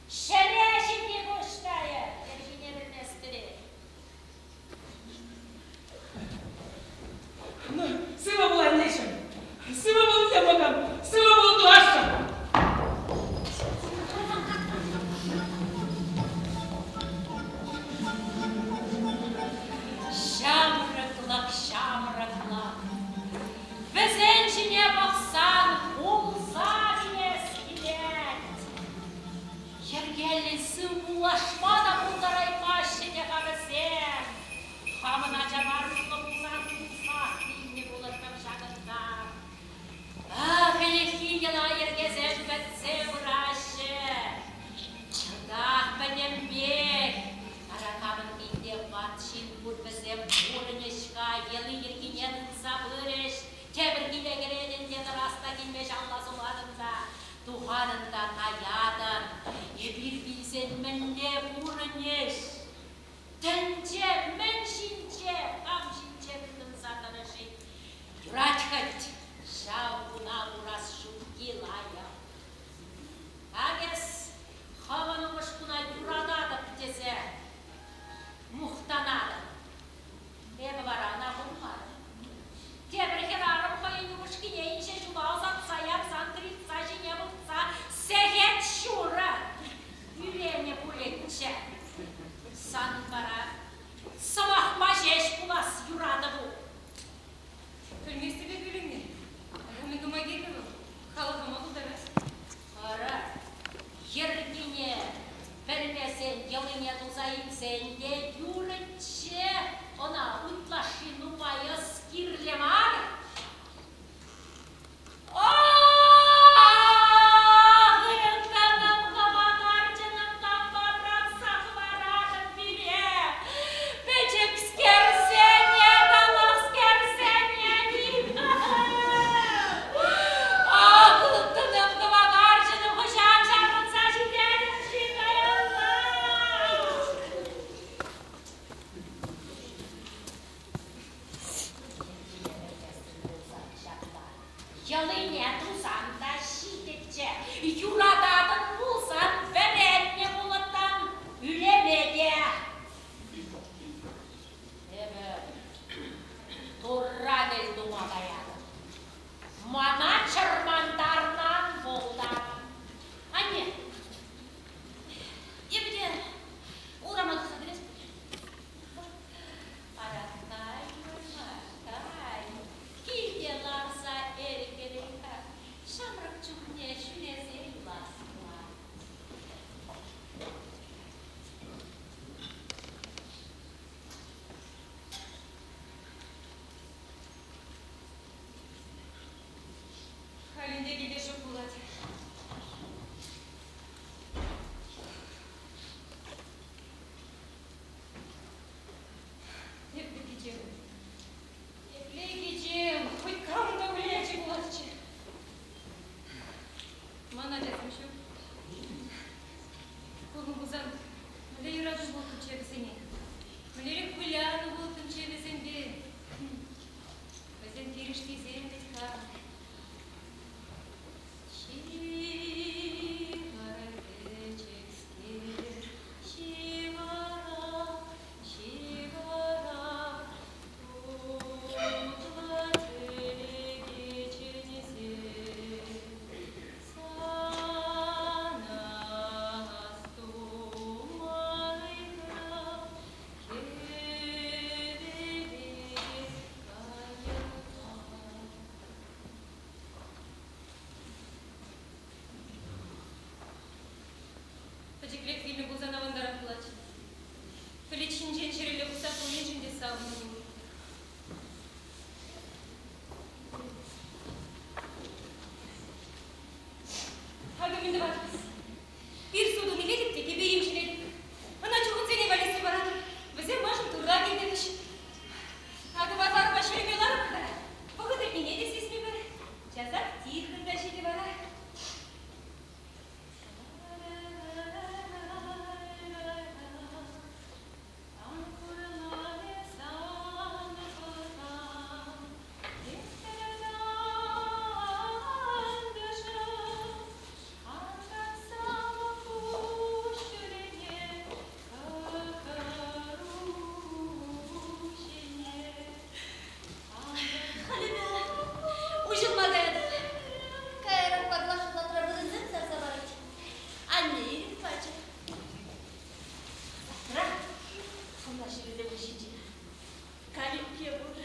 ҫӗре ҫити пуҫ тайӑр, йӗркине пӗлместӗр-и? Ну, сывӑ пул, аннеҫӗм. Сывӑ пул, йӑмӑкӑм. Сывӑ пул, Глаша. Ҫамрӑклӑх, ҫамрӑклӑх. Вӗсен ҫине пӑхсан кулса вилес килет. Йӗркеллӗн сывпуллашма та пултараймаҫҫӗ те-ха вӗсем. Хамӑн ачама ытлӑ пулсан тупсах килнӗ пулӑттӑм ҫакӑнта. Ах, ӗлӗкхи йӑла-йӗркесем пӗтсе пыраҫҫӗ. Чӑнах пӗтӗмпех. Вара камӑн килте ват ҫын пур, вӗсем пурӑнӗҫ-ха, йӑли-йӗркине тытса пырӗҫ. Тепӗр киле кӗретӗн те тӑрас та килме ҫалла сулатӑн та, тухатӑн та каятӑн. Эпир вилсен мӗнле пурӑнӗҫ? Тӗнче мӗн ҫинче, кам ҫинче тытӑнса тӑнӑ-ши? Юрать хӑть, ҫав куна курас ҫукки лайӑх. Ак эс хӑвӑн упӑшкуна юрататӑп тесе мухтанатӑн. Эпӗ вара ӑна курмарӑм. Тепӗр хӗрарӑм хӑйӗн упӑшкине инҫе ҫула ӑсатса ярсан крыльца ҫине выртса сехет ҫурӑ ӳренӗ пулӗччӗ. Санӑн вара сӑмахпа ҫеҫ пулас юратӑву. Пӗлместӗп эп ӳлӗмне. Мӗн тума кирлӗ вӑл? Халӑхӑма пултарас. Ара, йӗркине пӗлмесен, йӑлине туса илсен те юрӗччӗ, ӑна ытлашши нумай ӑс кирлӗ мар. Ах, ылтӑнӑм, кӑвакарчӑнӑм, кампа пӑрахса Юрататӑн пулсан вӗрентнӗ пулӑттӑн ӳлеме те. Эпӗ Турра кӗлтума каятӑп. Мана чӑрмантарнӑ ан пултӑр. Анне, эпӗ те урама тухса кӗрес пуль. Ара, каймӑр-ха, кай. Килте ларса ӗлкӗрен-ха. Ҫамрӑк чухне ҫӳресе юлас пулать. Халь ӗнтӗ килте ҫук пулать. Епле кичем. Епле кичем. Хоть кам та пулячӗ пуласчӗ. Ман ачасем ҫук. Пулнӑ пулсан, мӗнле юрату пултӑмччӗ вӗсене. Мӗнлерех вылянӑ пултӑмччӗ вӗсемпе. Вӗсем пирӗштисем вӗт-ха. Ҫывӑр, пӗчӗкскер, ҫывӑра, ҫывӑра, тутлӑ тӗлӗке чӗнсе. Сана астуман ыйха кӗвӗлет кайӑка. Пӗчӗклех вилнӗ пулсан авантарах пулатчӗ. Пӗлӗт ҫинчен ҫӗрелле пусса пуриншӗн те савӑннӑ пулӑттӑм. Акӑ мӗн тӑватӑп. Ир сутӑн илетӗп те кӗпе-йӗм ҫӗлетӗп. Ӑна чухӑнсене валеҫсе паратӑп. Вӗсем маншӑн турра кӗлтӗвӗҫ. Акӑ пасарпа ҫӳреме ларӑп та вӑхӑт иртнине те сисмӗпӗр. Часах Тихӑн та ҫитӗ вара. Ан курман эс, ан пӑхан, Халӗ уҫӑлма каятӑп. Каярахпа класс латра вырӑнсем сарса парать. Анне ирӗк пачӗ. Завтра хӑмла ҫыррисем ҫинче калинкке пур.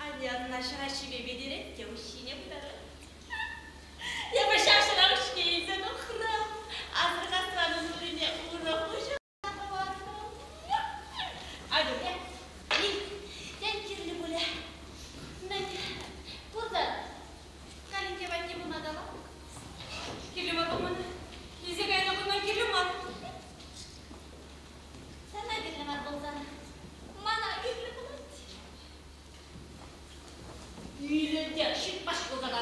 Анне ӑна ҫӑра ҫипе витерет те уҫҫине пытарать. Эпӗ ҫав ҫӑра уҫҫине илсе тухрӑм. Асӑрхасран ун урине урӑх уҫӑ хӑвартӑм. Анне, тен кирлӗ пулӗ. Мӗн, пуртан калинкке патне пыма кала. Кирлӗ мар вӑл мана. Илсе кайнӑ кунтан кирлӗ мар. Сана кирлӗ мар пулсан, мана кирлӗ пулать. Ӳлӗнте ҫыртмасть пулсана.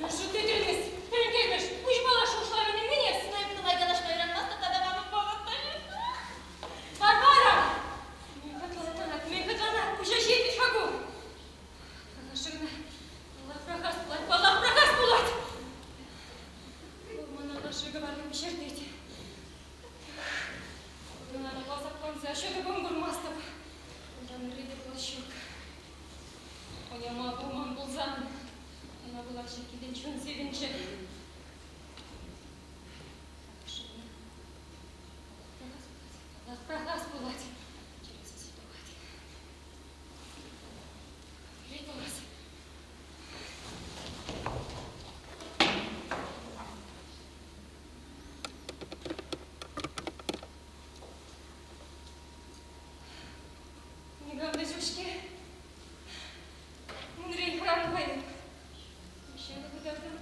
Мӗншӗн тетӗрмест? Ӗнкемӗш, пуҫпала шухӑшларӑн мӗн эс? Эп нумай калаҫма юратмастӑп тата манӑн вӑхӑт та ҫук. Варвара! Мӗн хӑтланать, мӗн хӑтланать, пуҫа ҫиет-ха ку. Калаҫ кӑна, паллах пӑрахас пулать, паллах пӑрахас пулать. Вӑл мана лаша кӑварнӑ пӗҫертет. Кӑна асапланса ҫутӑ кун курмастӑп. Унтан ырри те пулас ҫук. Хуняма пулман пулсан, ӑна пулах ҫак килтен чун сивӗнчӗ. Паллах, пӑрахас пулать. Чӗре сасси тухать. Вилет пулас. Никам та ҫук-ҫке. Унрен хӑранӑ хайӑн. Ҫакӑ кӑтартӑм.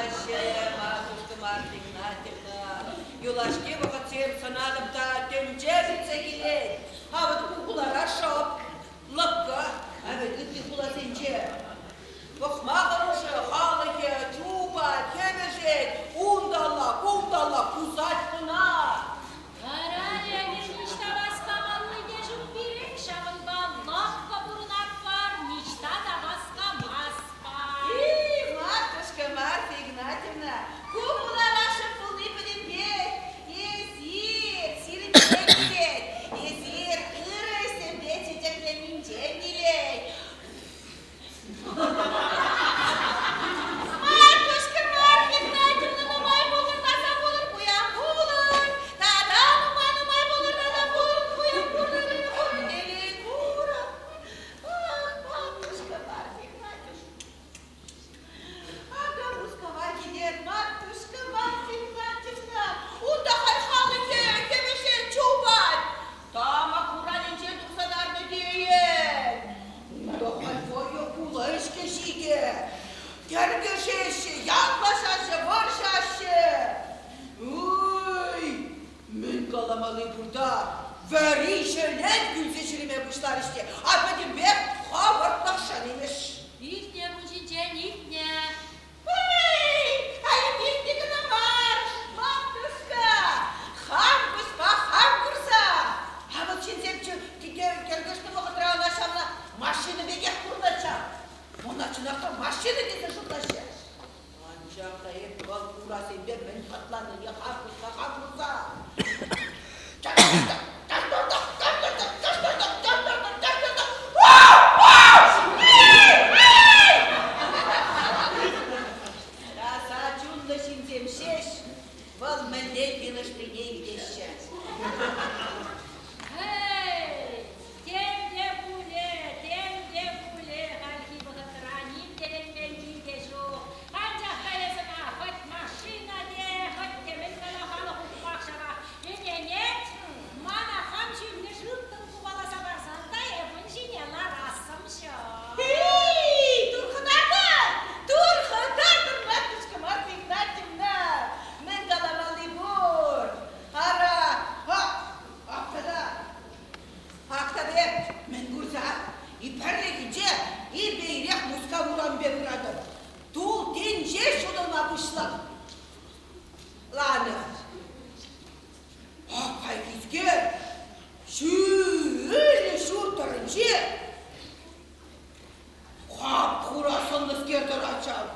калаҫҫӗ, матушка Марфа Игнатьевна. Юлашки вӑхӑтсем сӑнатӑп та тӗнче пӗтсе килет. А вӑт ку хулара шӑп, лӑпкӑ, а вӗт ытти хуласенче пӑхма хӑрушӑ, халӑхӗ чупать, хӗвӗшет, унталла, кунталла пусать кӑна. Вара эпир ниҫта васкамалли те ҫук пирӗн, ҫавӑнпа лӑпкӑ пурӑнатпӑр, ниҫта та васкамастпӑр. И, матушка Марфа Игнатьевна, ку хулара шӑп пулни пӗтӗмпех эсир, сирӗнтен килет. Эсир ырӑ ӗҫсемпе чечекленнинчен килет. Матушка Марфа Игнатьевна, нумай пулӑр, таса пулӑр, пуян пулӑр. Тата нумай-нумай пулӑр, тата пулӑр, пуян пулӑр, ырӑ курӑр, телей курӑр. Ах, матушка Марфа Игнатьевна. Акӑ Мускава килер, матушка Марфа Игнатьевна. Унта халь халӑхӗ хӗвӗшет, чупать. Тамӑк хуранӗнчен тухса тарнӑ тейӗн. Унта халь вӑйӑ хула ӗҫкӗ-ҫикӗ. Тӗркӗшеҫҫӗ, ятлаҫаҫҫӗ, вӑрҫаҫҫӗ. Ой, мӗн каламалли пур та, вӗри ҫӗлен кӳлсе ҫӳреме пуҫларӗҫ те, а пӗтӗмпех хӑвӑртлӑхшӑн имӗш. Илтнӗ кун ҫинчен, илтнӗ. Эй, илтнӗ кӑна мар, матушка, хам куҫпа хам курса. А вӑт ҫынсем тӗркӗшнӗ вӑхӑтра ӑна ҫавна машина пекех курнӑччӗ ҫав. Ӑна чӑнах та машина тесе шутлаҫҫӗ. Анчах та эп вӑл урасемпе мӗн хӑтланнине хам куҫпа хам курса. Таса чунлӑ ҫынсем ҫеҫ вӑл мӗнле йынӑшнине илтеҫҫӗ. Эй, тем те пулӗ, тем те пулӗ хальхи вӑхӑтра ним тӗлӗнмелли те ҫук. Анчах та эс ӑна хӑть машина те, хӑть темӗн кала халӑх ухмах ҫавах ӗненет. Мана хам ҫӳллӗш ылтӑн купаласа парсан та эп ун ҫине ларассӑм ҫук. Эй, турхӑтатӑр! Турхӑтатӑр, матушка Марфа Игнатьевна! Мӗн каламалли пур? Ара, ак тата, ак тата эп мӗн курса? И пӗррехинче ирпе ирех Мускав урамӗпе пыратӑп. Тул тӗнче ҫутӑлма пуҫланӑ. Ак хайхискер ҫӳллӗ ҫурт тӑрринче хап-хура сӑнлӑскер тӑрать ҫав.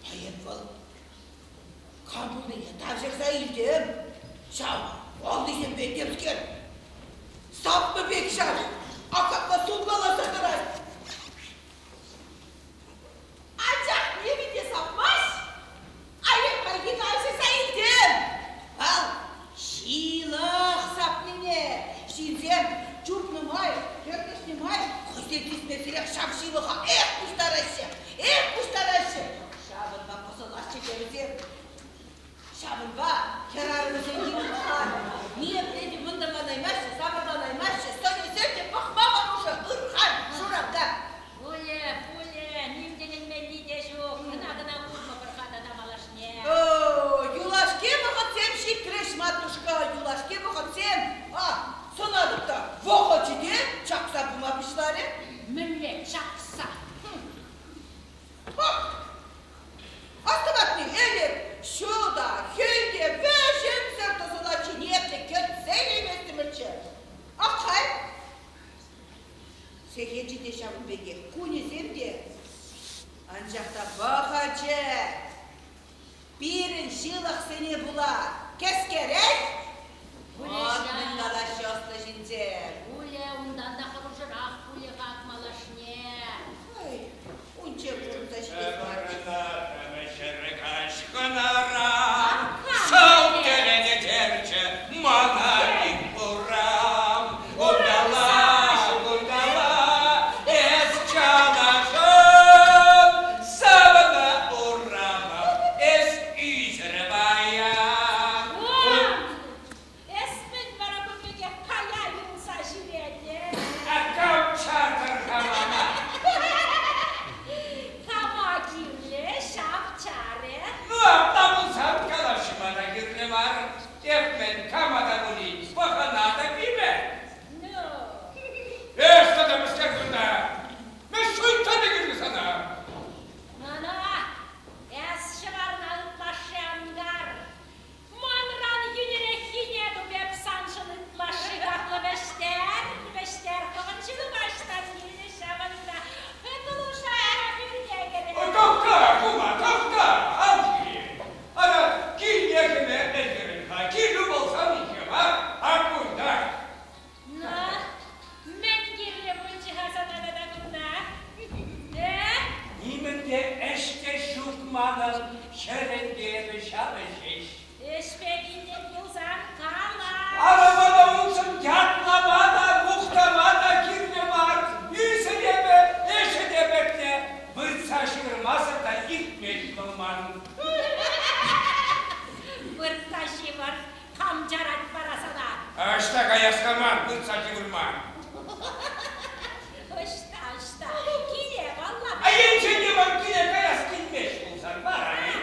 А эп вӑл кам пулнине тавҫӑрса илтӗм. Ҫав аллисемпе темскер сапнӑ пек ҫав акапа сулкаласа тӑрать. Анчах нимӗн те сапмасть, айӑп хайхи тавҫӑрса илтӗм. Вӑл ҫылӑх сапнине ҫынсем чупнӑ май, хӗртӗшнӗ май хӑйсем сисмесӗрех ҫав ҫылӑха эх пуҫтараҫҫӗ, эх пуҫтараҫҫӗ. Ҫавӑнпа пӑсӑлаҫҫӗ те вӗсем. Ҫавӑнпа хӗрарӑмсен йывӑрлӑха ниепле те мӑнтӑрланаймаҫҫӗ, сапӑрланаймаҫҫӗ, сӑнӗсем те пӑхма хӑрушӑ, ырхан, шуранка. Пулӗ, пулӗ, ним тӗлӗнмелли те ҫук, кӑна-кӑна курмӑпӑр-ха тата малашне. О, юлашки вӑхӑтсем ҫитрӗҫ, матушка, юлашки вӑхӑтсем. А, сӑнатӑп та, вӑхӑчӗ те чакса пыма пуҫларӗ. Мӗнле чакса? Астӑватни, ӗлӗк ҫу та, хӗл те вӗҫӗмсӗр тӑсӑлатчӗ, те кӗтсе илейместӗмӗрччӗ. Ак халь сехечӗ те ҫавӑн пекех, кунӗсем те. Анчах та вӑхӑчӗ пирӗн ҫылӑхсене пула кӗскерех. Вот мӗн калаҫҫӗ ӑслӑ ҫынсем. Пулӗ, унтан та хӑрушӑрах пулӗ-ха малашне. Ой, унччен пурӑнса ҫитес марччӗ. Ҫӗр каҫ хӑнаран сав тӗлӗнтерчӗ мана урам. Унталла, кунталла эс чалашӑн, савнӑ урамах эс ӳсӗр паян. Эс мӗн вара кун пекех кая юлса ҫӳретӗн? Нимӗнле ӗҫ те ҫук манӑн, ҫӗрӗн те эпӗ ҫавӑ ҫеҫ. Ӗҫпе килтӗн пулсан кала. Ара мана уншӑн ятлама та, мухтама та кирлӗ мар. Ӳсӗр эпӗ, ӗҫӗ те пӗтнӗ. Выртса ҫывӑрмасӑр та иртмест вӑл ман. Выртса ҫывӑр, кам чарать вара сана? Ӑҫта каяс-ха ман выртса ҫывӑрма? Ӑҫта, ӑҫта? Киле палла. А енчен те ман киле каяс килмест пулсан вара-и?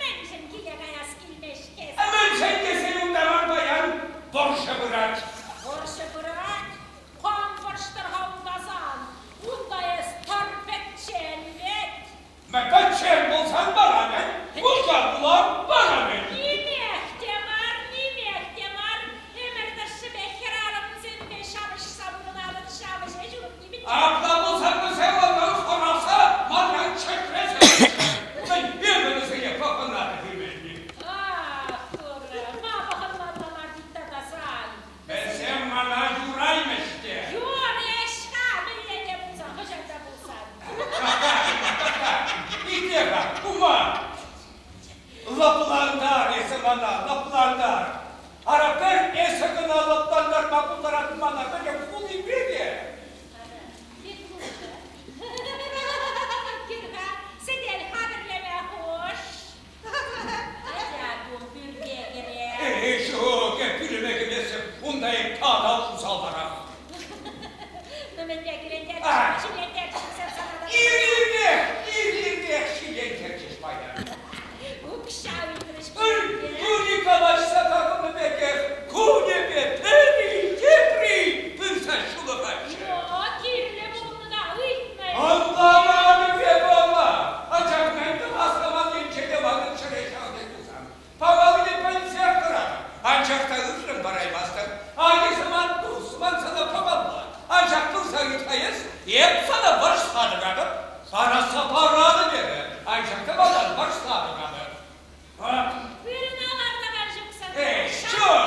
Мӗншӗн киле каяс килмест-ке? Мӗншӗн тесен унта ман паян вӑрҫӑ пырать. Вӑрҫӑ пырать? Кам вӑрҫтӑр-ха унта сан? Унта эс тӑр пӗччен вӗт. Пӗччен пулсан вара мӗн? Унта пулан вара мӗн? Нимех те мар, нимех те мар. Ӗмӗр тӑршшӗпе хӗрарӑмсемпе ҫапӑҫса пурӑнатӑн ҫавӑ ҫеҫ урӑх нимӗн те. Апла пулсан вӗсем манран хӑраса манран чӗтресе Мӗн эпӗ вӗсене пӑхӑнатӑп имӗш-и? Ах, Турӑ, ма пӑхӑнмалла мар тет тата сан? Вӗсем мана юраймӗҫ те. Юрӗҫ-ха, мӗнле те пулсан, хӑҫан та пулсан. Итле-ха, кума. Лӑплантар эсӗ мана, лӑплантар. Ара, пӗр эсӗ кӑна лӑплантарма пултаратӑн мана пӗтӗм хулипе те. Ара, Петрушка, кил-ха, сӗтел хатӗрлеме хуш. Атя ку пӳрте кӗре. Эй, ҫук, эп пӳлӗме кӗместӗп, унта эп тата усалтарах. Ну, мӗнле кӳрентерчӗҫ, ҫиллентерчӗҫ вӗсем сана та. Ир-ирех, ир-ирех ҫиллентерчӗҫ паян. Укҫа ыйтрӗҫ. Тури калаҫса татӑлнӑ пекех кунӗпе пӗри, тепри пырса ҫулӑхатчӗ. Но кирлӗ пулнӑ та ыйтнӑ. Ӑнланатӑп эпӗ ӑна, анчах мӗн тӑвас тӑван енче те манӑн чӗре ҫав пек пулсан. Памаллине пӗлсех тӑратӑп, анчах та ыррӑн параймастӑп. Ачасем ман тус, ман сана памалла. Анчах пырса ыйт-ха эс, эп сана вӑрҫса тӑкатӑп. Парасса паратӑп эпӗ, анчах та малтан вӑрҫса тӑкатӑп. Вырӑна лартакан ҫук сана. Эй, ҫук!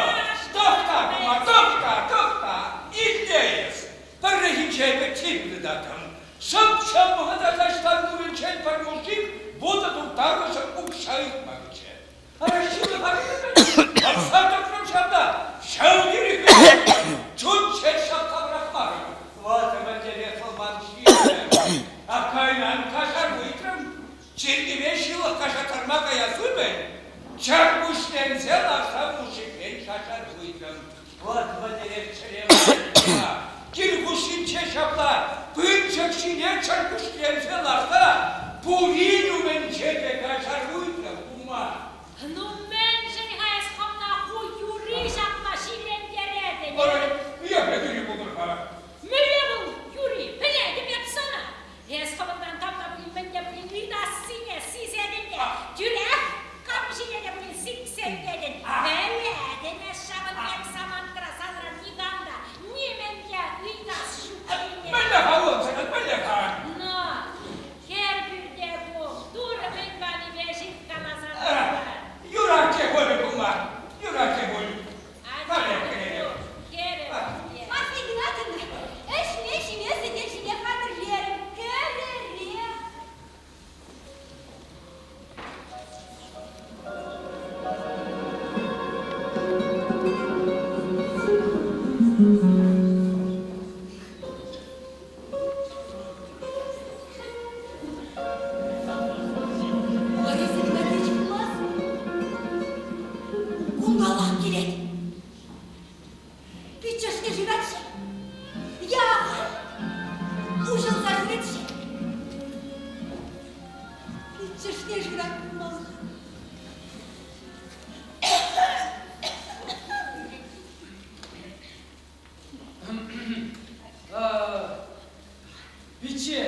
Тӑхта, кума, тӑхта, тӑхта! Итле эс. Пӗррехинче эпӗ типнӗ таттӑм. Шӑп-шӑп вӑхӑта таҫтан мурӗнчен пӗр мужик вутӑ турттарнӑшӑн укҫа ыйтма кӗчӗ. Ара, ҫылӑха кӗтӗм. Ларса тӑкрӑм ҫавна. Ҫав тери чун-чӗр ҫапса пӑрахмарӑм. Ватӑ мӗнлерех вӑл ҫирӗ. Акайран каҫару ыйтрӑм. Чиркӗве ҫылӑх каҫаттарма каяс умӗн чӗркуҫленсе ларса мужикрен каҫару ыйтрӑм. Вӑт мӗнлерех чӗре Кил хушшинче ҫапла пылчӑк ҫине чӗркуҫленсе ларса пурин умӗнче те каҫару ыйтрӑм кума. Ну мӗншӗн-ха эс хӑвна ху юри ҫапла ҫиллентеретӗн? Ой, епле юри пултӑр-ха? Мӗнле вӑл юри? Пӗлетӗп эп сана. Эс хӑвӑнтан кам та пулин мӗн те пулин ыйтассине сисетӗн те тӳрех кам ҫине те пулин сиксе ӳкетӗн. Пӗлетӗн эс ҫавӑн пек самантра санран никам та нимӗн те ыйтас ҫуккине. Мӗнле-ха унсӑрӑн, мӗнле-ха? Но хӗр пӳрте ку Турӑ мӗн панипе ҫырткаласа тӑрать. Юрать те пулӗ пулма, юрать те пуль. Атя, хӗрӗм пӳрте. Марфа Игнатьевна, ӗҫме-ҫиме сӗтел ҫине хатӗрлерӗм. Кӗрӗрех. Борис Игнатьевич пулас. Кунталлах килет. Пиччӗшне ҫырать-ши? Я уҫӑлса ҫӳрет-ши? Пиччӗшне ҫырать пулмалла. Пичче,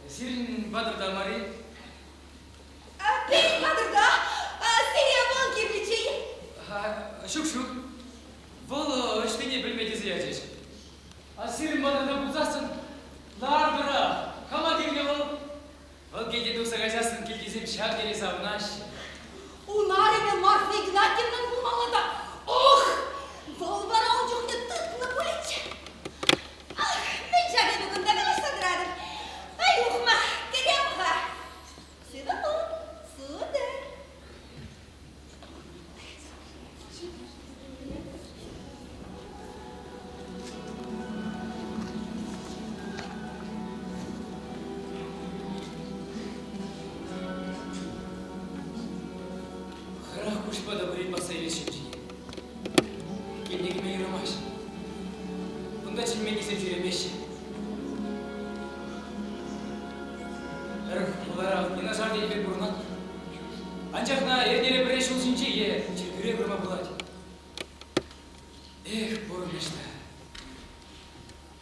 сирӗн патӑрта мар-и? Пирӗн патӑрта сире вӑл кирлӗччӗ-и? Ҫук, ҫук. Вӑл ӑҫтине пӗлме тесе ячӗҫ. Сирӗн патӑрта пулсассӑн ларпӑрах. Кама кирлӗ вӑл? Вӑл килте тухса кайсассӑн килтисем ҫав тери савӑнаҫҫӗ. Ун арӑмӗ Марфа Игнатьевнӑн пулмалла та, ох, вӑл вара ун чухне тытнӑ пулӗччӗ. Ах, мӗн ҫак эпӗ кунта калаҫса тӑратӑп. Ай, ухмах, кӗтем-ха. куҫпа та пулин пӑхса илес ҫукчине. Килне кӗме юрамасть. Кунта чӗнменнисем ҫӳремеҫҫӗ. Пӗр хулара юнашар тенӗ пек пурӑнатпӑр. Анчах на эрнере пӗрре ҫул ҫинче е чиркӳре курма пулать. Эх, пурӑнӑҫ та.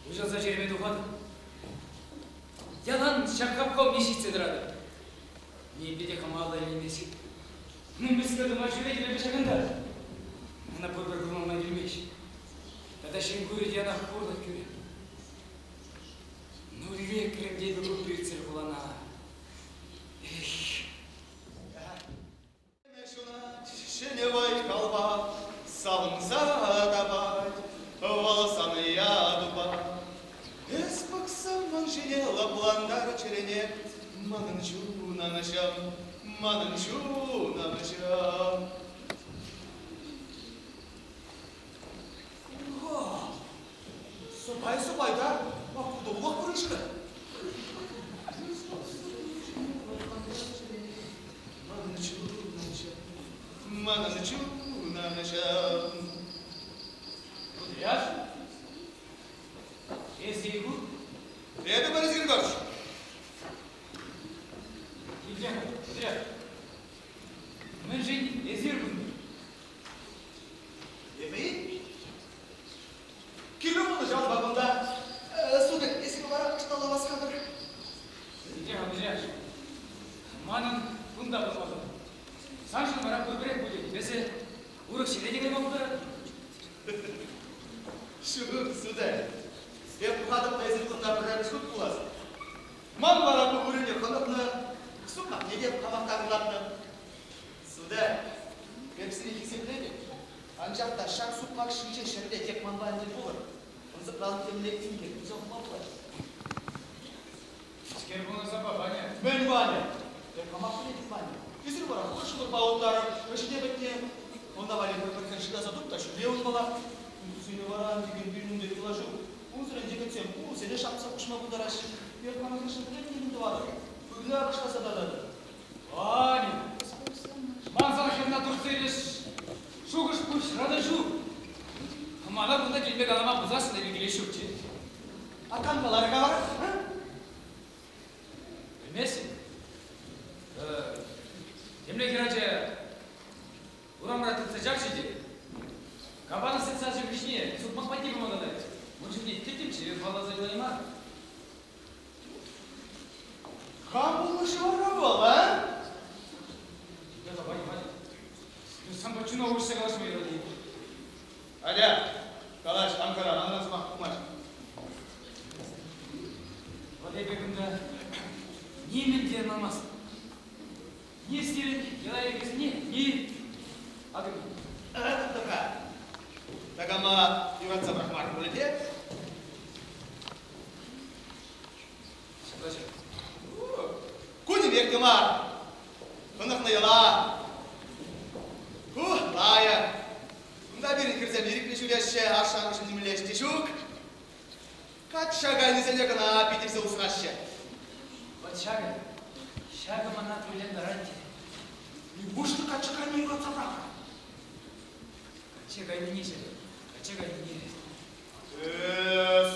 Уҫӑлса ҫӳреме тухатӑп. Ялан ҫак хапха умне ҫитсе тӑратӑп. Ниепле те хама алла илеймест. Ну, мӗскер тума ҫӳретӗп эпӗ ҫакӑнта? Мана пурпӗр курма май килмест. Тата ҫын курӗ те ӑна хурлӑх кӳрӗ. Ну, лекрӗм тетӗп ку пӳтсӗр хулана. Эх. Ҫунать ҫӗнӗ вӑй-халпа, савӑнса тапать вӑл сан ятупа. Эс пӑхсан ман ҫине лӑплантар чӗрене, манӑн чун-анӑҫӑм, манӑн чун-анӑҫӑм. Сӑпай-сӑпай та пултарулӑх пурӑнччӗ. Манӑн чун-анӑҫӑм. Кудряш, эсӗ-и ку? Эпӗ Борис Григорьевич. Килте-ха, Кудряш. Мӗншӗн эсир кунта? Эпӗ-и? Килӳ пулнӑ ҫав вакунта. Сударь, эсир вара ӑҫталла васкатӑр? Итле-ха, Кудряш, манӑн кунта пулмалла. Саншӑн вара пурпӗрех пулӗ. Эсӗ урӑх ҫӗре те кайма пултаратӑн. Ҫук, сударь. Эп пӑхатӑп та эсир кунта пӗрремӗш хут пулас. Ман вара ку вырӑнӗ хӑнӑхнӑ, сукмакне те хамах такӑрлатнӑ. Сударь, эп сире хисеплетӗп. Анчах та ҫак сукмак ҫинче ҫӗрле тек манпа тӗл пулӑр. Ӑнсӑртран темле инкек туса хума пулать. Мӗскер пулнӑ санпа, Ваня? Мӗн Ваня? Эп хамах пӗлетӗп, Ваня. Эсир вара хӑш ҫулӑрпа уттарӑр, ӗҫне пӗтнӗ. Ӑна валли пӗр-пӗр хӗр шыраса туп та ҫӳре унпала. Ыйтусене вара ан тӗкӗн пирӗн ун пек калаҫу. Унсӑрӑн йӗкӗтсем хулсене шапса хуҫма пултараҫҫӗ. Эп хам хыҫҫӑн пӗлетӗн мӗн тӑватӑп. Ырра кӑшласа тататӑп. Ваня, ман сан хӗрна туртса илес шухӑш пуҫра та ҫук. Мана кунта килме калама пулсассӑн эпӗ килес ҫукчӗ. А кам каларӗ каларӗ? Пӗлместӗн? Темле хӗрача урамра тытса чарчӗ те капана сӗт сачӗ хыҫне сукмак патне пыма тӑнать. Ун чухне тӗттӗмччӗ, палласа юлайман. Кам пулнӑ-ши вара вӑл, а? Ваня, Ваня, санпа чуна уҫса калаҫма юратать. Атя, калаҫ, ан хӑра, манран сӑмах тухмасть. Вот эпӗ кунта нимӗн те ӑнланмастӑп. Ни сирӗн йӑла-йӗркесене, ни акӑ Тӑха. Такама юратса пӑрахмарӑм пулӗ те? Ҫапла ҫав. Кунӗпех те мар. Хӑнӑхнӑ йӑла. Ку лайӑх. Кунта пирӗн хӗрсем ирӗклӗ ҫӳреҫҫӗ, ашшӗ-амӑшӗн нимле ӗҫ те ҫук. Качча кайнисене кӑна питӗрсе усраҫҫӗ. Вӑт ҫакӑ, ҫакӑ мана кулянтарать те. Нивушлӗ качча кайма юратса пӑрахрӑн? Качча кайнине ҫакӑ, качча кайнине.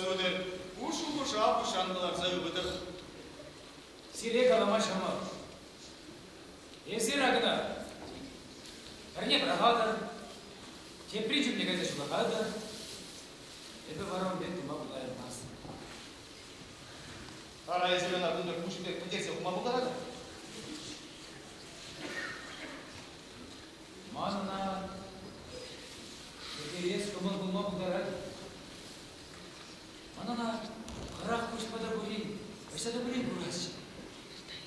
Сударь, ку шухӑша пуҫран кӑларса ывӑтӑр. Сире калама ҫӑмӑл. Эсир акӑна пӗрне пӑрахатӑр, тепри чухне кайса ҫулӑхатӑр. Эпӗ вара ун пек тума пултараймастӑп. Ара, эсир ӑна кунта куҫ пек пӗтерсе хума пултаратӑр. Ман ӑна пӗтерес кӑмӑл пулма пултарать. Ман ӑна хӑрах куҫпа та пулин, ӑҫта та пулин курасчӗ.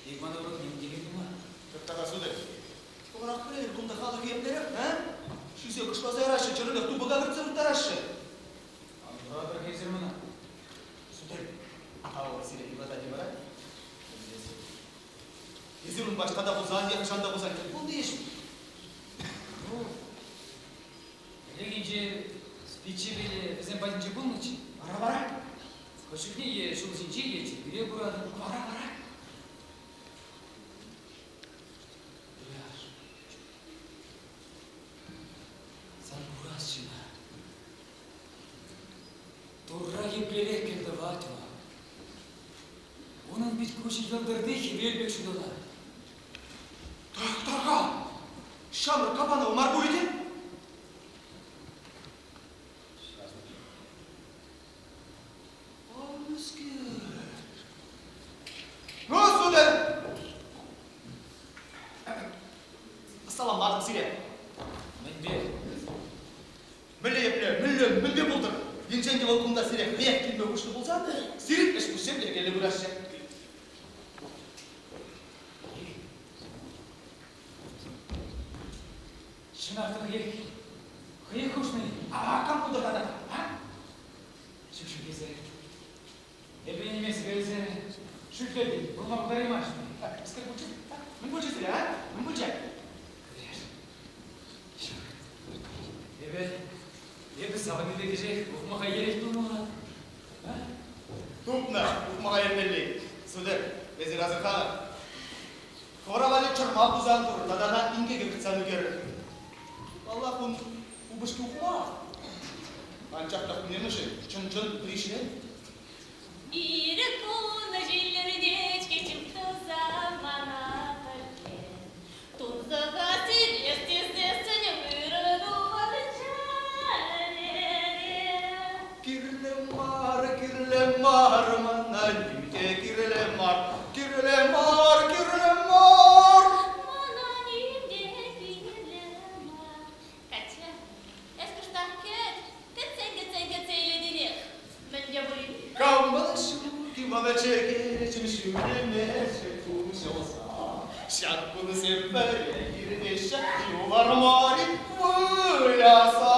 Тек мана урӑх ним те кирлӗ мар. Тӑхта-ха, сударь. Хӑвӑрах пӗлетӗр, кунта халӑх еплерех, а? Шӳсе кӑшласа яраҫҫӗ, чӗрӗлӗх тупӑка кӗртсе вырттараҫҫӗ. Ан хӑратӑр эсир мана. Сударь, а вӑл сире юратать-и вара? Эсир унпа ӑҫта та пулсан, е хӑҫан та пулсан тӗл пулнӑ-и-ши? Ну, пӗррехинче пиччепе вӗсем патӗнче пулнӑччӗ. Вара вара? Хӑш чухне е ҫул ҫинче, е чиркӳре куратӑп. Вара вара? Юляш. кӑнтӑрти хӗвел пек ҫуталать. Тӑхтӑр-ха! Ҫамрӑк капанов мар пулӗ те? Ну, сударь! Саламлатӑп сире. Мӗнпе? Мӗнле епле, мӗнле, мӗнпе пултӑр? Енчен те вӑл кунта сире хӑех килме хушнӑ пулсан, сирӗн ӗҫ-пуҫсем йӗркеллӗ пыраҫҫӗ. Чӑнах та хӑех, хӑех хушнӑ-и? А кам пултӑр тата, а? Ҫук, ҫук эсӗ. Эпӗ ӗнеместӗп эсӗ. Шӳтлетӗн, пулма пултараймасть. Мӗскер пулчӗ? Мӗн пулчӗ сире, а? Мӗн пулчӗ? Кӗтреш. Ҫук. Эпӗ, эпӗ савӑннипе кӗҫех ухмаха ерет пулмалла. А? Тупнӑ ухмаха ермелли. Сударь, эсир асӑрханӑр. Хӑвӑра валли чӑрмав тусан тур тата ӑна инкеке кӗтсан ӳкерӗр. Паллах, ун упӑшки ухмах. Анчах та хунемӗшӗ чӑн-чӑн Гришин. Ирӗк пулнӑ ҫиллӗртет-ҫке чуптуса мана пӗрле. Тунсӑха сирес тесессӗн вырӑн умӑн чӗрере. Кирлӗ мар, кирлӗ мар мана ним те кирлӗ мар. Кирлӗ мар, кирлӗ мар. Мана ним те кирлӗ мар. Катя, эс кӑштах кӗт, кӗтсен-кӗтсен кӗтсе илетӗнех. Мӗн те пулин. Кампала ҫук-и мана чӗкеҫӗм ҫӳремеҫҫӗ уҫӑлса. Ҫак кунсем пӗре иртеҫҫӗ, юлар мар-и выляса.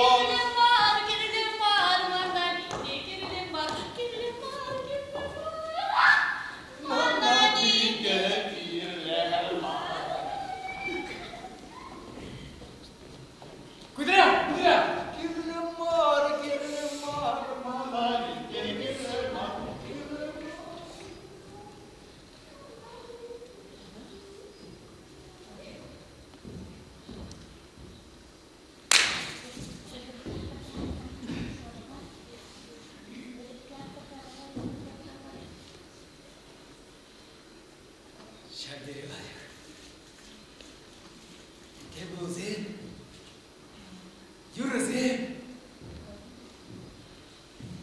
Кирлӗ мар, кирлӗ мар мана ним кирлӗ мар, кирлӗ мар, кирлӗ мар. Мана ним те кирлӗ мар. Кудря, Кудря! Кирлӗ мар, кирлӗ мар мана ним те кирлӗ мар, кирлӗ мар. Ҫав тери лайӑх. Тӗлпулусем, юрӑсем,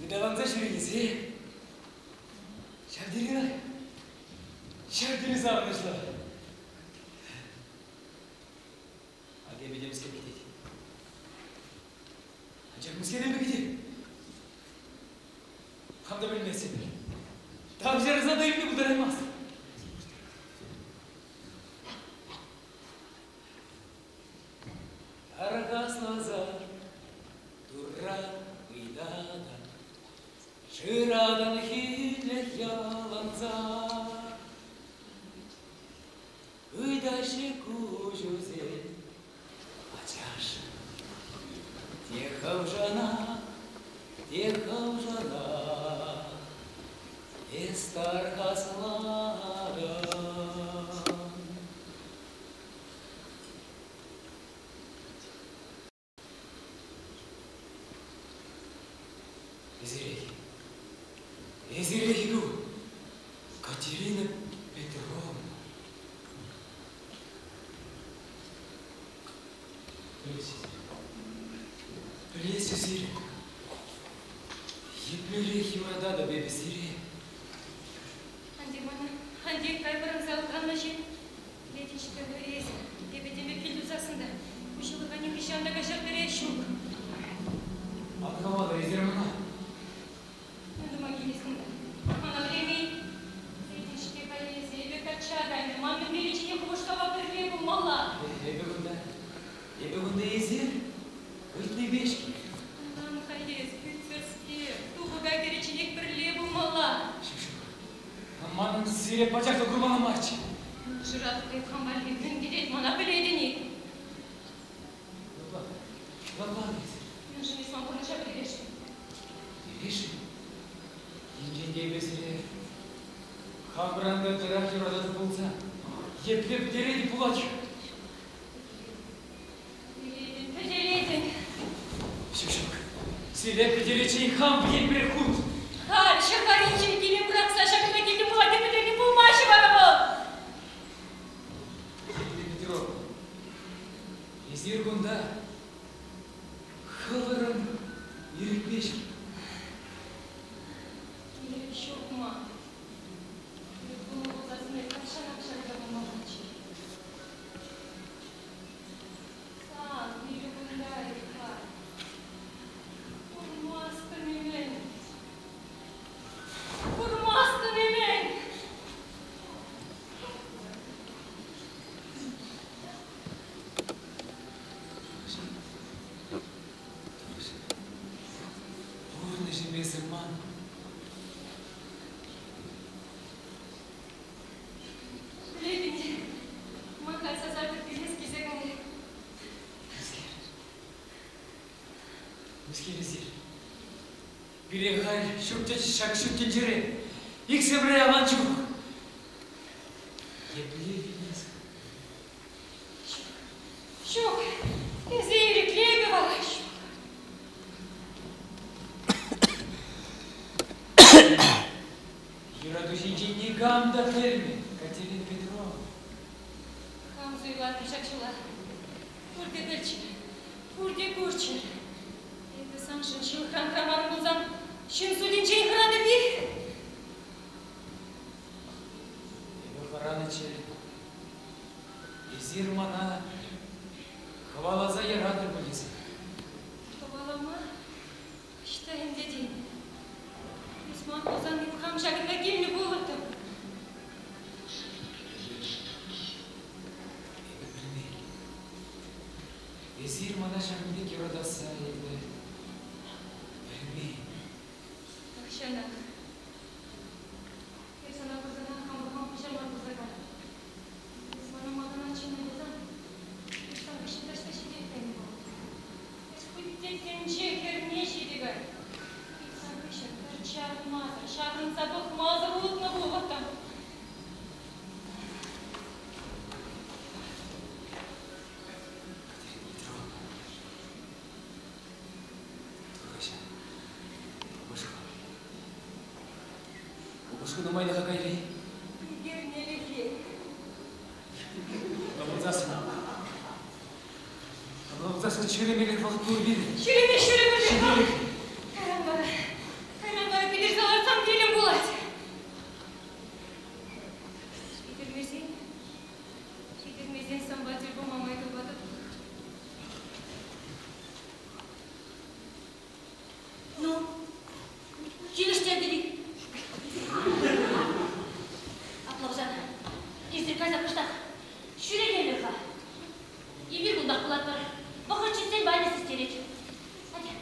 ыталанса ҫӳренисем ҫав тери лайӑх, ҫав тери савӑнӑҫлӑ. Ак эпӗ темскер кӗтет. Анчах мӗскер эпӗ кӗтет? Хам та пӗлместӗп. Тавҫӑрса та илме пултараймастӑп. Тархасласа Турра ыйтатӑн, шыратӑн хитлӗх яланса. Ыйтаҫҫӗ куҫусем ачаш. Те хавшана, те хавшана, эс тархасларӑн. Эсирех. Эсирех ку, Катерина Петровна. Пӗлесчӗ сире. Еплерех юрататӑп эпӗ сире. Анте мана, анте кай пӑрӑнса ылханнӑ ҫын. Летичка, эс, эпӗ темпе кил тусассӑн та хуҫалӑха нихӑҫан та каҫарттарас ҫук. Ан хӑвалӑр эсир мана. Мӗн тума килес кунта? Мана вӗренмен. Летичка, кай эсӗ, эпӗ качча кайнӑ. Ман мӗн виличченех упӑшкапа пӗрле пулмалла. Эпӗ кунта, эпӗ кунта эсир ыйтнипе-ҫке. Ан-ха эс, пӳтсӗрскер, тупӑка кӗричченех пӗрле пулмалла. Ҫук, ҫук. Манӑн сире пачах та курмалла марччӗ. Шыратӑп эп хам валли мӗн килет мана пӗлетӗн-и? Лӑплан, лӑплан эсир. Мӗншӗн эс ман пурнӑҫа пӗтересшӗн? Пӗтересшӗн? Енчен те эпӗ сире хамран та ытларах юрататӑп пулсан, епле пӗтеретӗп пулать-ха? Пӗтеретӗн, пӗтеретӗн. Ҫук, ҫук. Сире пӗтериччен хам пӗтетпӗрех хут. Халь ҫӑкаринчен киле пӑрахса ҫакна килте пулать пӗтерни пулмасть. Эсир кунта хӑвӑрӑн ирӗкпе-ҫке. Ирӗк ҫук ман. Ирӗк пулнӑ пулсассӑн эп тахҫанах ҫакӑнта пулмаллаччӗ. Сан ирӗк унта эп-ха. Курмастӑн-и-мӗн? Курмастӑн-и-мӗн? Пурнӑҫӑм эсӗ ман. Пӗлетӗн-и, ман халь сасартӑк вилес килсе кайрӗ. Мӗскер? Мӗскер эсир? Пире халь ҫут ҫак ҫут тӗнчере иксӗмӗре аван чух. Епле вилес? Ҫук, ҫук, эсӗ ирӗкле вара, ҫук. Юрату ҫинчен никам та пӗлмӗ, Катерина Петровна. Хам суйларӑм ҫак ҫула. Пурте пӗлччӗр, пурте курччӑр. Эпӗ саншӑн ҫылӑхран хӑрамарӑм пулсан ҫын судӗнчен хӑратӑп-и? Эпӗ хӑранӑччӗ. Эсир мана хӑваласа яратӑр пуль тесе. Хӑвалама? Ӑҫта ӗнтӗ тен? Эс ман пулсан эп хам ҫакӑнта килнӗ пулӑттӑм. Эпӗ пӗлмен. Эсир мана ҫакӑн пек юратасса эпӗ пӗлмен. Тахҫанах. Эп сана курсанах хамӑр хуҫа мар пулса кайрӑм. Эс мана малтанах чӗннӗ пулсан, эп сан хыҫҫӑн таҫта ҫитех кайнӑ пулӑттӑм. Эс хуть те тӗнче хӗрне ҫити кай. Эп сан хыҫҫӑн пӗр чарӑнмасӑр, ҫаврӑнса пӑхмасӑр утнӑ пулӑттӑм. Катерина Петровна, Турхаҫа, упӑшку. Упӑшку нумайлӑха кайрӗ-и? Эрнелӗхе. Ӑмӑлтасӑн. Ӑмӑлтасӑн ҫӳремелӗх вӑхӑт пур пирӗн. Ҫӳреме, ҫӳремелле. Кайран вара, кайран вара питӗрсе лартсан вилӗм пулать. Питӗрмесен, питӗрмесен санпа тӗл пулма май тупатӑп. Ну, килӗштертӗр-и? Апла пулсан, эсир кайса кӑштах ҫӳрекелӗр-ха. Эпир кунтах пулатпӑр. Вӑхӑт ҫитсен Ваня систерет. Атя.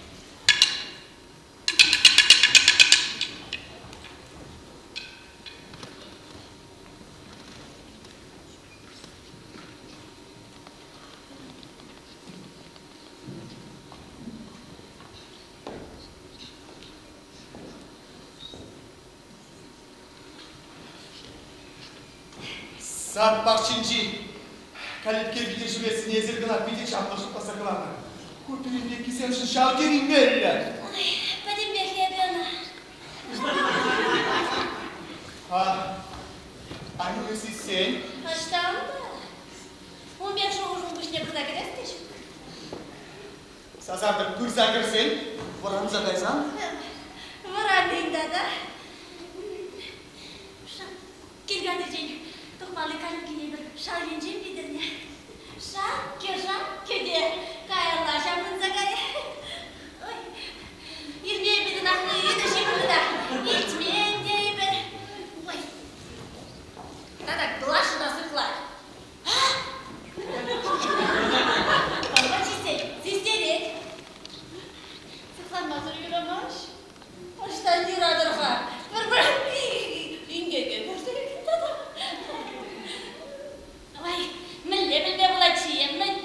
Сад пахчинчи калитке витӗр ҫӳресси эсир кӑна питӗ чаплӑ шутласа кӑларнӑ. Ку пирӗн пеккисемшӗн ҫав тери меллӗ. Ой, пӗтӗмпех эпӗ ӑна. А, аннӳ сиссен? Ӑҫта унта? Ун пек шухӑшун пуҫне пырса кӗрес те ҫук. Сасартӑк пырса кӗрсен, вӑранса кайсан? Вӑраннин тата. Килкартинчен тухмалли калинкине пӗр шал енчен питӗрнӗ. Шаккӗ-шаккӗ те каялла ҫаврӑнса кайрӗ. Ой, ирне эпир ӑна хытӑ ҫыхнӑ та илтмен тейӗпӗр. Ой, тата Глашӑна сыхлать. Паллах, систерет. Сыхланмасӑр юрамасть. Ӑҫтан юратӑр-ха? Пӗр-пӗр инкеке кӗрсе ӳкнӗ тата. Ой, мӗнле пӗлме пулать-ши, мӗнле?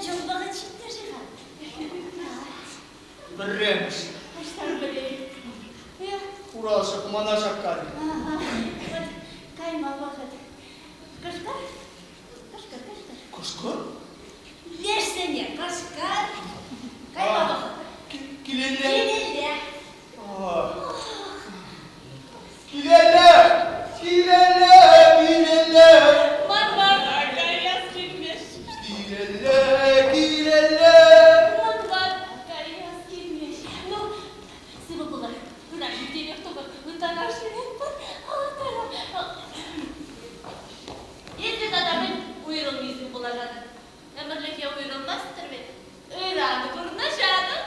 калаҫатӑр. Ӗмӗрлӗхе уйрӑлмастӑр вӗт. Ыран курнӑҫатӑр.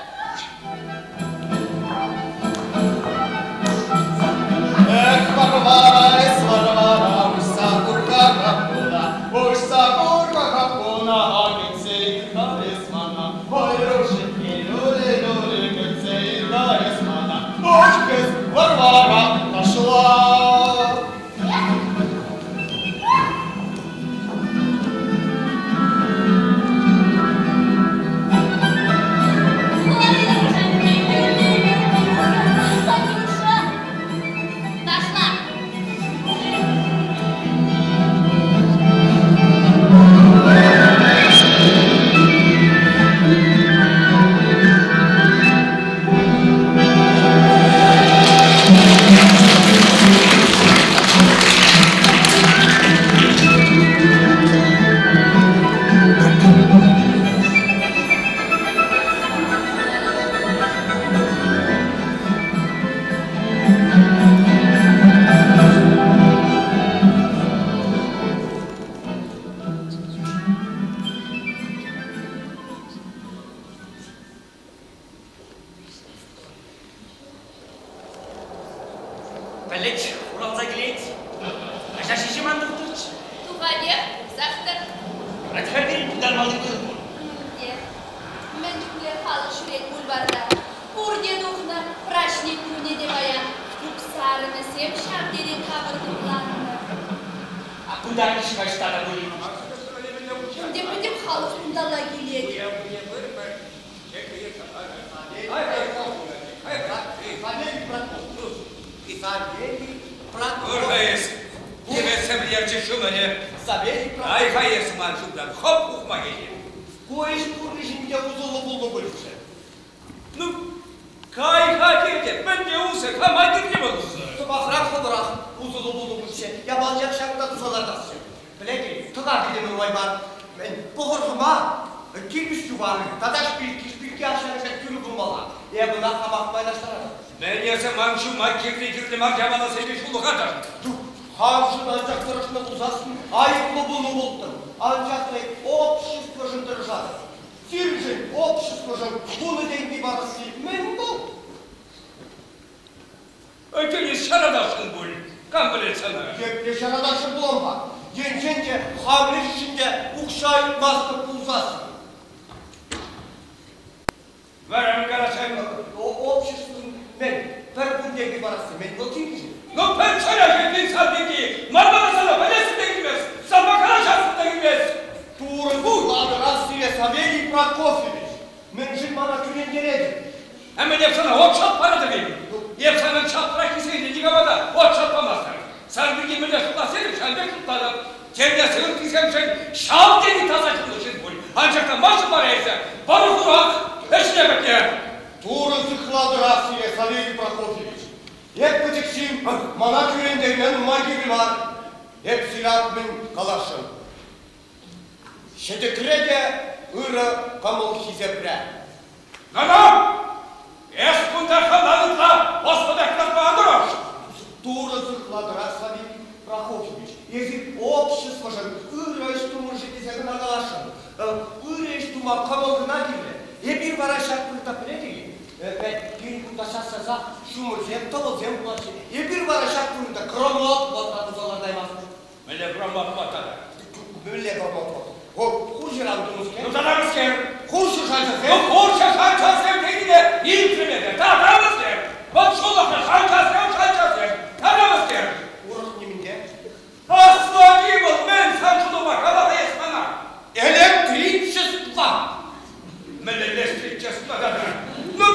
Эх, Варвара, эс Варвара, уҫса кур-ха капкуна, уҫса кур-ха капкуна, кӗтсе ил-ха эс мана. Ой, рушеньки, люли-люли, кӗтсе ил-ха эс мана. Уҫ кӗс, Варвара, пошла. Пӗлӗт хуралса килет. Аҫа ҫиҫӗм ан тухтӑрччӗ. Тухатех, тухсах-тӑр. Атьӑр пирӗн пытармалли вырӑн пур. Те. Мӗн чухлӗ халӑх ҫӳрет бульварта. Пурте тухнӑ, праҫник кунӗ те паян. Купсарӑмӗсем ҫав тери капӑр тумланнӑ. А пытарӗҫ-ха ӑҫта та пулин. Пурте пӗтӗм халӑх кунталла килет. Ырха эс, темесем ерчӗ ҫумӑрӗ. Ай-ха эс ман ҫумран, хоп ухма килнӗ. Ку ӗҫ пурнӑҫӗн те усӑллӑ пулнӑ пулӗччӗ. Ну, кай-ха тетӗп, мӗнле усӑ, кама кирлӗ вӑл усӑ? Сӑмахран хӑвӑрах усӑллӑ пулнӑ пулӗччӗ, япалчах ҫакӑнта туса лартасчӗ. Пӗлетӗн, тӑкак илеме нумай мар. Мӗн, пӑхӑр-хӑма, кирпӗч юхан тата шпильки, шпильки ашшӗ тӳрӗ пулмалла. Эп ӑна хамах майлаштаратӑп. Мӗн эсӗ ман ҫумма кирлӗ-кирлӗ мар япаласемпе ҫулӑхатӑн? Хамшӑн анчах тӑрӑшнӑ пулсассӑн айӑплӑ пулнӑ пулӑттӑм. Анчах та обществӑшӑн тӑрӑшатӑп. Сирӗншӗн, обществӑшӑн вунӑ тенки парасси мӗн вӑл? Тенӗс ҫаратасшӑн пуль. Кам пӗлет сана? Епле ҫаратасшӑн пулам-ха? Енчен те хам ӗҫшӗн те укҫа ыйтмастӑп пулсассӑн. Вара мӗн калаҫай? Обществӑшӑн мӗн, пӗр кун тенки парасси мӗн вӑл тивӗҫӗ? Ну, пӗр чӗре ҫын сан пирки ман сана пӗлессӗм те килмест, санпа калаҫассӑм та килмест. Турӑ сыхлатӑрах сире, Савелий Прокофьевич! Мӗншӗн мана кӳрентеретӗн? Ӗмӗт эп сана отчет паратӑп-им? Эп санӑн чаплӑрах хисене никама та отчет памастӑп. Сан пирки мӗнле шутлас терӗм, ҫавӑн пек шутлатӑп. Темле ыттисемшӗн ҫав тери таса чунлӑ ҫын пуль. Анчах та маншӑн вара эсӗ вӑрӑ-хурах ӗҫне пӗтнӗ. Турӑ сыхлатӑрах сире, Савелий Прокофьевич. Эп пӗчӗк ҫын, мана кӳрентерме нумай кирлӗ мар. Эп сире мӗн каласшӑн. Ҫӗтӗкре те ырӑ кӑмӑл хисепре. Нана! Эс кунта хӑна ытла ӑслӑ кӑтартма ан тӑрӑш! Турӑ сыхлатӑрах, Савелий Прокофьевич. Эсир обществӑшӑн ырӑ ӗҫ тумӑр-ши тесе кӑна каласшӑн. Ырӑ ӗҫ тума кӑмӑл кӑна кирлӗ. Эпир вара ҫак вырӑнта пӗлетӗр-и? Пирӗн кунта час-часах ҫумӑрсем, тӑвӑлсем пулаҫҫӗ. Эпир вара ҫак вырӑнта громот вӑлта туса лартаймастпӑр. Мӗнле громот тата? Мӗнле громот? Хурҫӑран тунӑскер. Ну тата мӗскер? Хурҫӑ шанчасем. Ну хурҫӑ шанчасем тенине илтрӗм эпӗ. Тата мӗскер? Вӑт шулӑхлӑ шанчасем, шанчасем. Тата мӗскер? Урӑх нимӗн те. Аслати вӑл мӗн сан шутупа кала-ха эс мана? Электричество! Мӗнле электричество тата? Ну,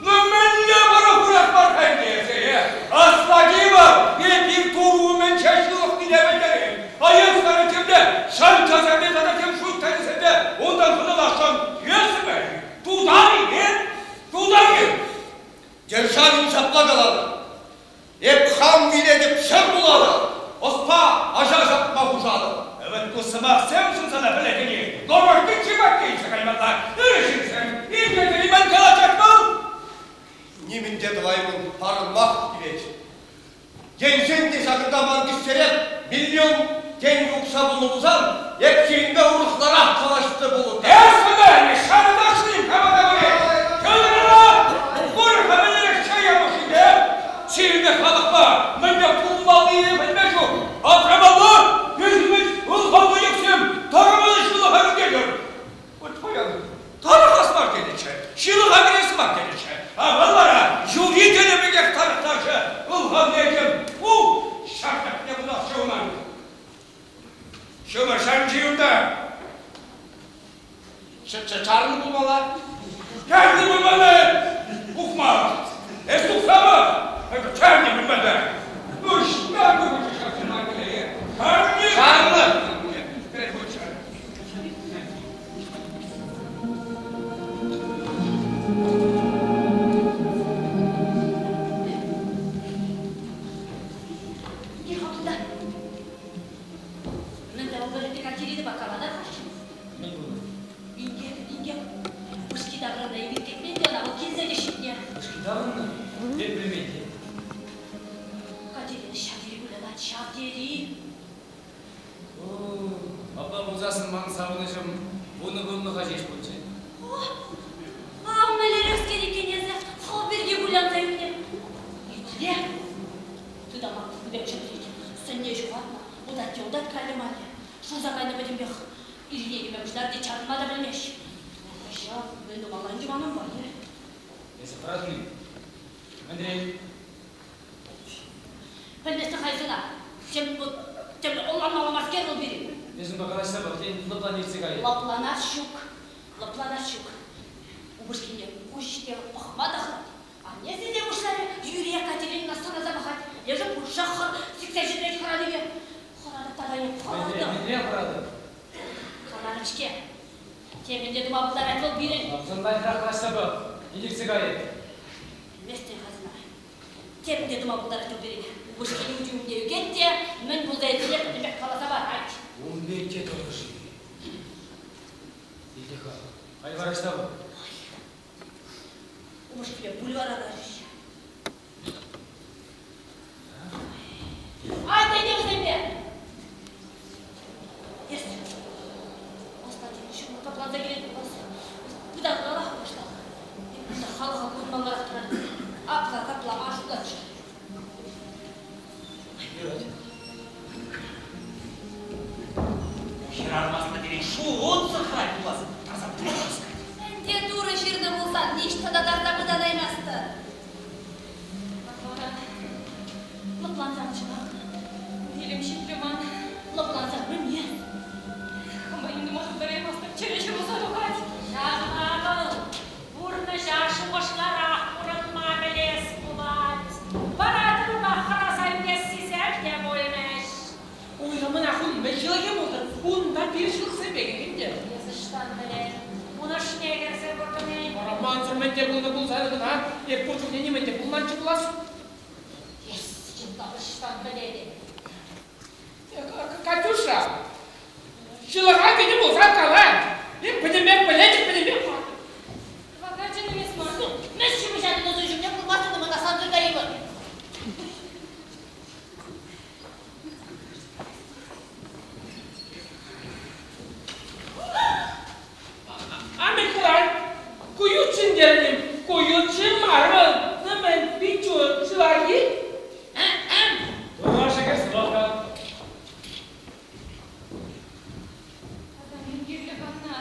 ну мӗнле вӑрӑ-хурах мар-ха ӗнтӗ эсӗ, э? Аслати вӑл эпир Турӑ умӗнче ҫылӑхнине пӗлтерет. А эс вара темле шанчасемпе тата тем шуйттанӗсемпе унтан хӑтӑласшӑн эсӗ-мӗн? Тутар-и, э? Тутар-и? Державин ҫапла каланӑ. Эп хам вилетӗп ҫӗр пулатӑп, ӑспа аҫа ҫапма хушатӑп. Вӗт ку сӑмахсемшӗн сана пӗлекени Дорожный чебакки илсе каймалла. Ырӑ ҫынсем, илтетӗр-и мӗн калаҫать вӑл? Нимӗн те тӑваймӑн, парӑнмах тивет. Енчен те ҫакӑнта ман кӗсьере миллион тенкӗ укҫа пулнӑ пулсан, эп сирӗнпе урӑхла. Урӑхларах калаҫнӑ пулӑттӑм. Эс мӗн, шанӑҫлӑ кама та пулин. Кӑлӑра пур-ха мӗнлерех чая пуҫӗнче. Сирӗнпе халӑхпа мӗнле пулмаллине пӗлме ҫук. Аптрамалла, ӳсӗмӗн ылханлӑ йӑхсем тӑрӑмлӑ ҫылӑха кӗтетӗр. Вот паян тарӑхас мар тенӗччӗ, ҫылӑха кӗрес мар тенӗччӗ. А вӑл вара юри тенӗ пекех тарӑхтарчӗ ылханлӑ этем. У, ҫартӑкне пуласчӗ унӑн. Ҫумӑр шанчи унта. Чарӑннӑ пулмалла. Чарӑннӑ пулмалла. Ухмах. Эс тухса пар. Чарӑннӑ пулмалла. Ну, ӑҫта тухӑҫ ҫак мар Чарӑннӑ. Чарӑннӑ. Иди-ха туда. Мӗн тӑвӑпӑр Катеринӑпа каланах хыҫҫӑн? Мӗн пулнӑ? Инкек, инкек. Упӑшки таврӑннӑ, эпир кӗтмен те ӑна, вӑл килсе те ҫитнӗ. Упӑшки таврӑннӑ? Эп пӗлмен те. Катерина ҫав тери кулянать, ҫав тери. Апла пулсассӑн ман савӑнӑҫӑм вунӑ-вунлӑха ҫеҫ пулчӗ. О, ав мӗнлерехскер иккен эсӗ, хӑв пирки кулянса ӳкнӗ. Итле, тытамак пек чӗтрет, сӑнне ҫухатнӑ, утать те утать каллӗ-маллӗ. Шуса кайнӑ пӗтӗмпех. Ирхине кӗме пуҫларӗ те чарӑнма та пӗлмест. Ҫав мӗн тумалла ӗнтӗ манӑн валли? Эсӗ хӑратӑн-и? Андрей? Пӗлместӗн халь сана. Тем, тем ӑнланмалла марскер вӑл пирӗн. Эс унпа калаҫса пӑх, тен, лӑплан иртсе кайӗ. Лӑпланас ҫук. Лӑпланас ҫук. Упӑшкине куҫ те пӑхма та хӑрать. Анне сисе пуҫларӗ, юриех Катеринӑна сӑнаса пӑхать. Лешӗ пушшех хӑр сиксе ҫӗтрет хӑранипе. Хӑратӑп тата эп, хӑратӑп. Мӗнле хӑратӑп? Каларӑм-ҫке. Темӗн те тума пултарать вӑл пирӗн. Лапсан лайӑхрах калаҫса пӑх, илӗртсе кайӗ. Пӗлместӗн-ха сана. Темӗн те тума пултарать вӑл пирӗн. Упӑшки ути умне ӳкет те мӗн пулса иртнине пӗтӗмпех каласа парать. Ун пек те тӑрӑши. Илте-ха, халь вара ӑҫта вӑл? Упӑшкипе бульвара ларӗҫ. Айта ӗнтӗ вӗсемпе! Эс, Аслати, ҫумӑр капланса килет пулас. Пытармаллах кӑштах. Эп кунта халӑха курмалларах тӑратӑп. Апла капла ма шутлать-ши? Юрать. Хӗрарӑм аслатирен шутсӑр хӑрать пулас, таса пулас. Ӗнтӗ Турӑ ҫырнӑ пулсан ниҫта та тарса пытанаймастӑн. Варвара, лӑплансан чӑнах. Вилӗм ҫитрӗ ман. Лӑплансан мӗне? Хама ним тума пултараймастӑп, чӗре ҫурӑлса тухать. Ҫавна вӑл пурнӑҫа шухӑшларах пурӑнма пӗлес пулать. Вара тӑруках хӑраса ӳкессисем те пулмӗҫ. Уйрӑмӑнах ун мӗн ҫылӑхӗ пултӑр? Унта пир ҫылӑхсем пекех ӗнтӗ. Эс ӑҫтан пӗлен? Ун ӑшне кӗрсе куртӑн-и? Вара мансӑр мӗн те пулнӑ пулсан кӑна эп пур чухне нимӗн те пулманччӗ пулас. Эс чӑн ӑҫтан пӗлетӗн? Катюша, ҫылӑха кӗнӗ пулсан кала. Эп пӗтӗмпех пӗлетӗп, пӗтӗмпех. Вакачӑн емес мар. Мӗш ҫывӑҫатӑн ӑсу ҫумне курмастӑн мана сан тытаймӑн. Ами хуран, ку ют ҫын терӗн-им? Ку ют ҫын мар вӑл. Ну мӗн, пиччу ҫылахи? Турра шӗкӗр сывлӑха. Тата мӗн кирлӗ-ха ӑна?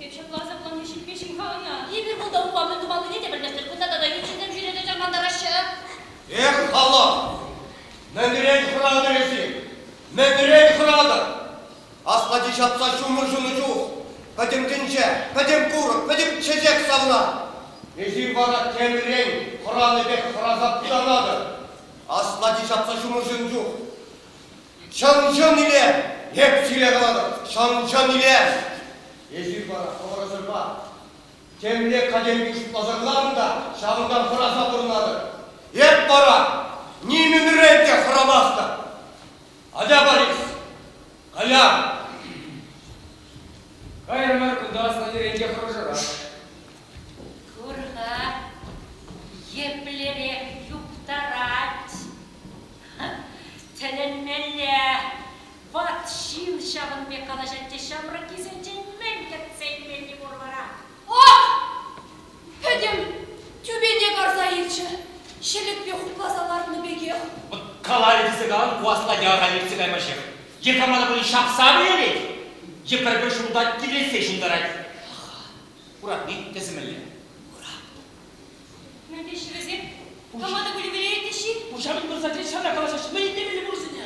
Эп ҫапла асапланни ҫитмест-им-ха ӑна? Эпир кунта унпа мӗн тумаллине те пӗлместпӗр. Кунта тата ют ҫынсем ҫӳресе чӑрмантараҫҫӗ. Эх, халӑх! Мӗнрен хӑратӑр эсир? Мӗнрен хӑратӑр? Аслати ҫапса ҫумӑр ҫунӑ чух пӗтӗм тӗнче, пӗтӗм курӑк, пӗтӗм чечек савӑнать. Эсир вара темрен хӑранӑ пек хӑраса пытанатӑр. Аслати ҫапса ҫумӑр ҫунӑ чух чӑн-чӑн илем, эп сире калатӑп, чӑн-чӑн илем. Эсир вара хӑвӑрӑсӑрпа темле катемпи шутласа кӑларӑн та ҫавӑнтан хӑраса пурӑнатӑр. Эп вара нимӗнрен те хӑрамастӑп. Атя, Борис, каям. Кайрӑмӑр кунта аслатирен те хӑрушӑрах. Кур-ха, еплерех юптарать. Тӗлӗнмелле. Ват ҫын ҫавӑн пек калаҫать те ҫамрӑккисенчен. Каларӗ тесе калан, ку аслати ахаль иртсе каймаҫҫех. Е кама та пулин ҫапса вӗлерет, е пӗр-пӗр ҫурта тивлетсе ҫунтарать. Куратни тӗсӗмӗлле. Мӗн теҫҫӗ вӗсем? Кама та пулин вӗлерет теҫҫӗ? Пуҫа мӗн пырса кӗрет ҫавна калаҫаҫҫӗ. Мӗн итлемелле пурсене?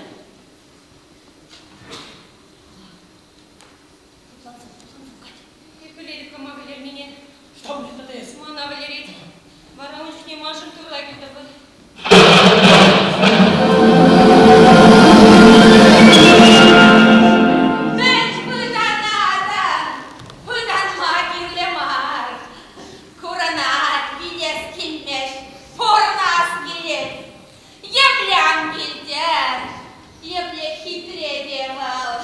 Эп пӗлетӗп кама вӗлернине. Что мне тата эс? Мана вӗлерет. Вара ун чухне маншӑн турра кӗлтӑвӑр. Мӗн пытанатӑн? Пытанма кирлӗ мар. Курӑнать, вилес килмест, пурӑнас килет. Епле ан килтӗр, епле хитре те вӑл.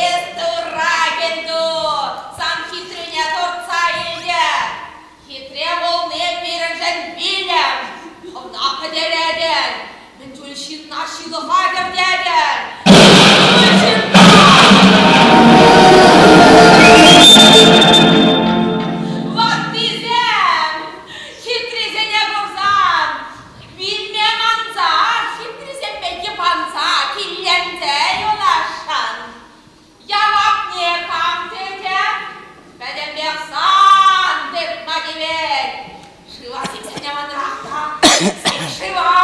Эс турра кӗлту, сан хитрине туртса илтӗ. Хитре пулни пирӗншӗн вилӗм. Хӑвна пӗтеретӗн, мӗн чуль ҫынна ҫылӑха кӗртетӗн. Ваттисем хитрисене курсан вилме манса хитрисемпе йӑпанса килленсе юласшӑн. Явапне кам тытӗ? Пӗтӗмпех сан тытма тивет. Шыва сиксен аванрах та, сик шыва,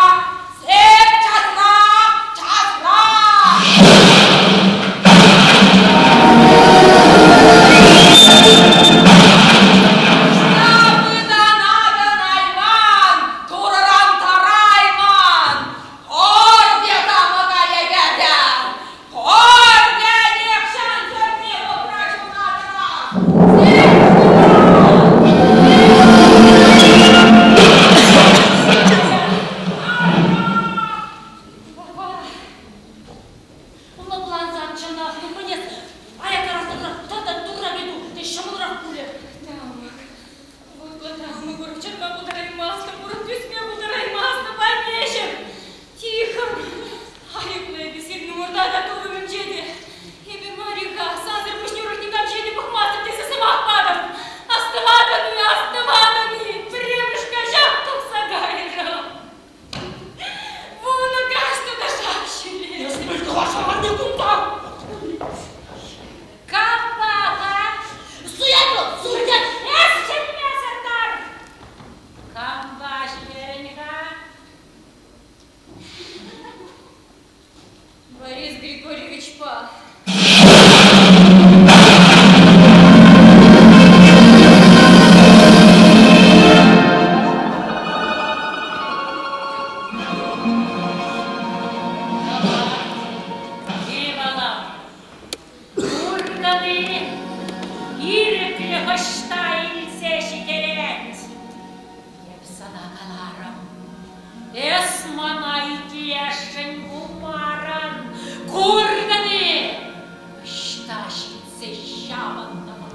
сик часрах, часрах! Ӑҫта пытанатӑн, айван, Турӑран тарайман, пурте тамӑка лекетӗр. Пурте нихҫан сӳнми вутра ҫунса тӑрас. Лӑплансан чӑнах мӗнех аяккарах тӑрса тата турра кӗту, те ҫӑмӑлрах пулӗ. Тамӑк. Вутлӑ тамӑк урӑх чӑтма пултараймастӑп, урӑх тӳсме пултараймастӑп, аннеҫӗм. Тихӑн, айӑплӑ эпӗ сирӗн умӑрта та Турӑ умӗнче те. Эпӗ мар-и-ха, сансӑр пуҫне урӑх никам ҫине те пӑхмастӑп тесе сӑмах патӑм. Астӑватӑн-и, астӑватӑн-и, пӗрремӗш каҫах тухса кайрӑм. Вунӑ каҫ тӑтӑшах ҫӳрерӗм. Эс мӗн тӑвасса анне кунта? Кампа-ха? Суять вӑл, суять! Эс чӗнмесӗр тӑр! Кампа ҫӳрерӗн-ха? Борис Григорьевичпа. Куртӑн-и, ирӗклӗх ӑҫта илсе ҫитерет? Эп сана каларӑм, эс мана итлесшӗн пулмарӑн. Куртӑн-и, ӑҫта ҫитсе ҫавӑнтӑмӑр?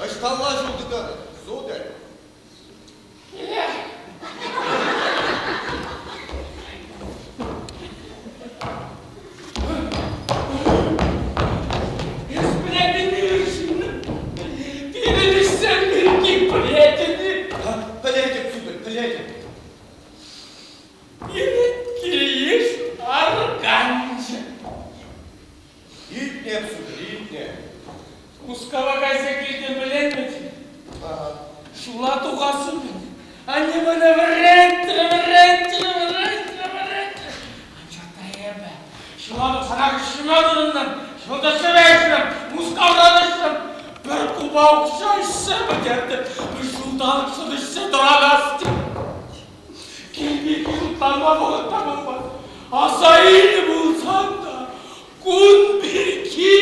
Ӑҫталла ҫул тытӑр, сударь? Эс пӗлетӗн-и, пирӗн ӗҫсем пирки пӗлетӗн-и? Пӗлетӗп, сударь, пӗлетӗп. Пирӗн килйыш арканчӗ. Илтнӗ эп, сударь, илтнӗ. Мускава кайса килтӗм пӗлетӗн. Ҫула тухас умӗн анне мана вӗрентрӗ, вӗрентрӗ, вӗрентрӗ, вӗрентрӗ. Анчах та эпӗ ҫула тухсанах ӗҫме тытӑнтӑм, ҫӑлтӑрсем ӗҫрӗм, Мускавран ӗҫрӗм, пӗр купа укҫа Ӗҫсе пӗтертӗм. Пӗр ҫулталӑк ӗҫсе тӑранас Килме шутланма вӑхӑт та пулман. Аса илнӗ пулсан та кун пирки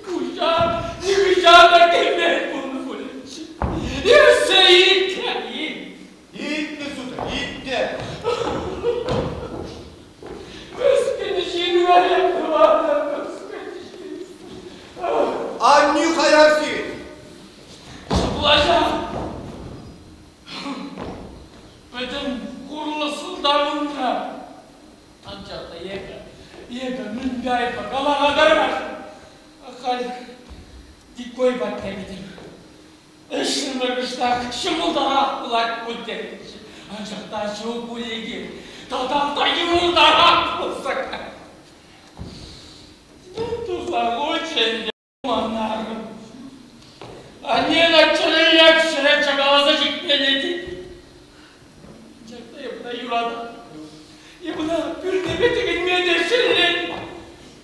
пуҫа нихӑҫан та кӗмен пулнӑ пулӗччӗ. Эсӗ итле-и? Итле, Сута, итле. Мӗскӗн ҫын вӗрентнӗ мӗскӗн ҫын. Аннӳ хаяр-ши? Ҫапла ҫав. Пӗтӗм хурлӑ сӑлтавӑнра. Анчах та эпӗ, эпӗ мӗн айӑпа калама тӑрмашӑн. Халь Дикой патне кӗтӗм. Ӗҫрӗмӗр кӑштах ҫӑмӑлтарах пулать пуль тетчӗ. Анчах та ҫук пулин татах та йывӑртарах пулса кайрӗ. Туса хучӗ ӗнтӗ ман арӑм. Аннена чӗреллех ҫӗре чакаласа ҫитмелле тет. Анчах та эп ӑна юрататӑп. Эп ӑна пӳрнепе тӗкӗнме те шеллетӗп.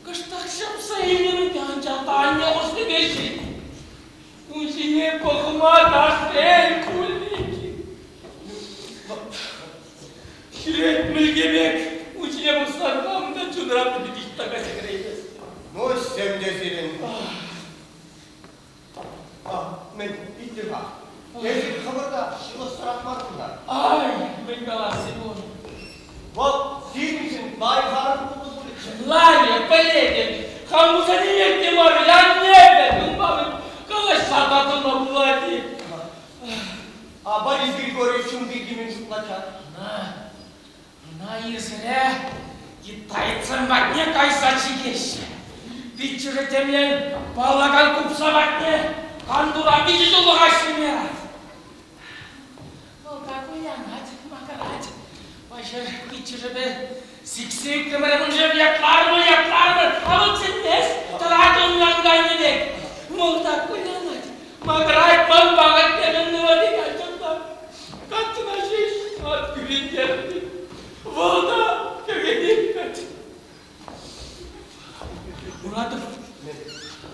Кӑштах ҫапса илнӗ те, анчах та анне хушнипе ҫит. Ун ҫине пӑхма та шел кулленхи. Ҫӳрет мӗлке пек, ун ҫине пӑхсан хам та чунра пӗтӗм ниҫта кайса кӗрейместӗп. Ну, ӗҫсем те сирӗн. Мӗн, итле-ха. Эсир хӑвӑр та ҫылӑхсӑрах мар кунта. Ай, мӗн каласси пур. Вӑл сирӗншӗн лайӑхарах пулнӑ пулӗччӗ. Лайӑх, пӗлетӗп. Хам пулса нимех те мар, анне пек унпа калаҫса татӑлма пулать-и? А Борис Григорьевич ун пирки мӗн шутлать-ха? Ӑна, ӑна ирсӗре китайцсем патне кайса чикеҫҫӗ. Пиччӗшӗ темле паллакан купса патне кантура виҫӗ ҫуллӑха ӗҫлеме ярать. Вӑл та кулянать, макӑрать. Паҫӑр пиччӗшӗпе сиксе ӳкрӗмӗр, уншӑн ятларӑмӑр, ятларӑмӑр, а вӑл чӗнмест, тӑрать унран кайнӑ пек. Вӑл та кулянать, макӑрать, ман пахать темӗн валли каччӑна. Каччӑна ҫеҫ ат кӳрентернӗ. Вӑл та хӗрхенет каччӑ. Муратов,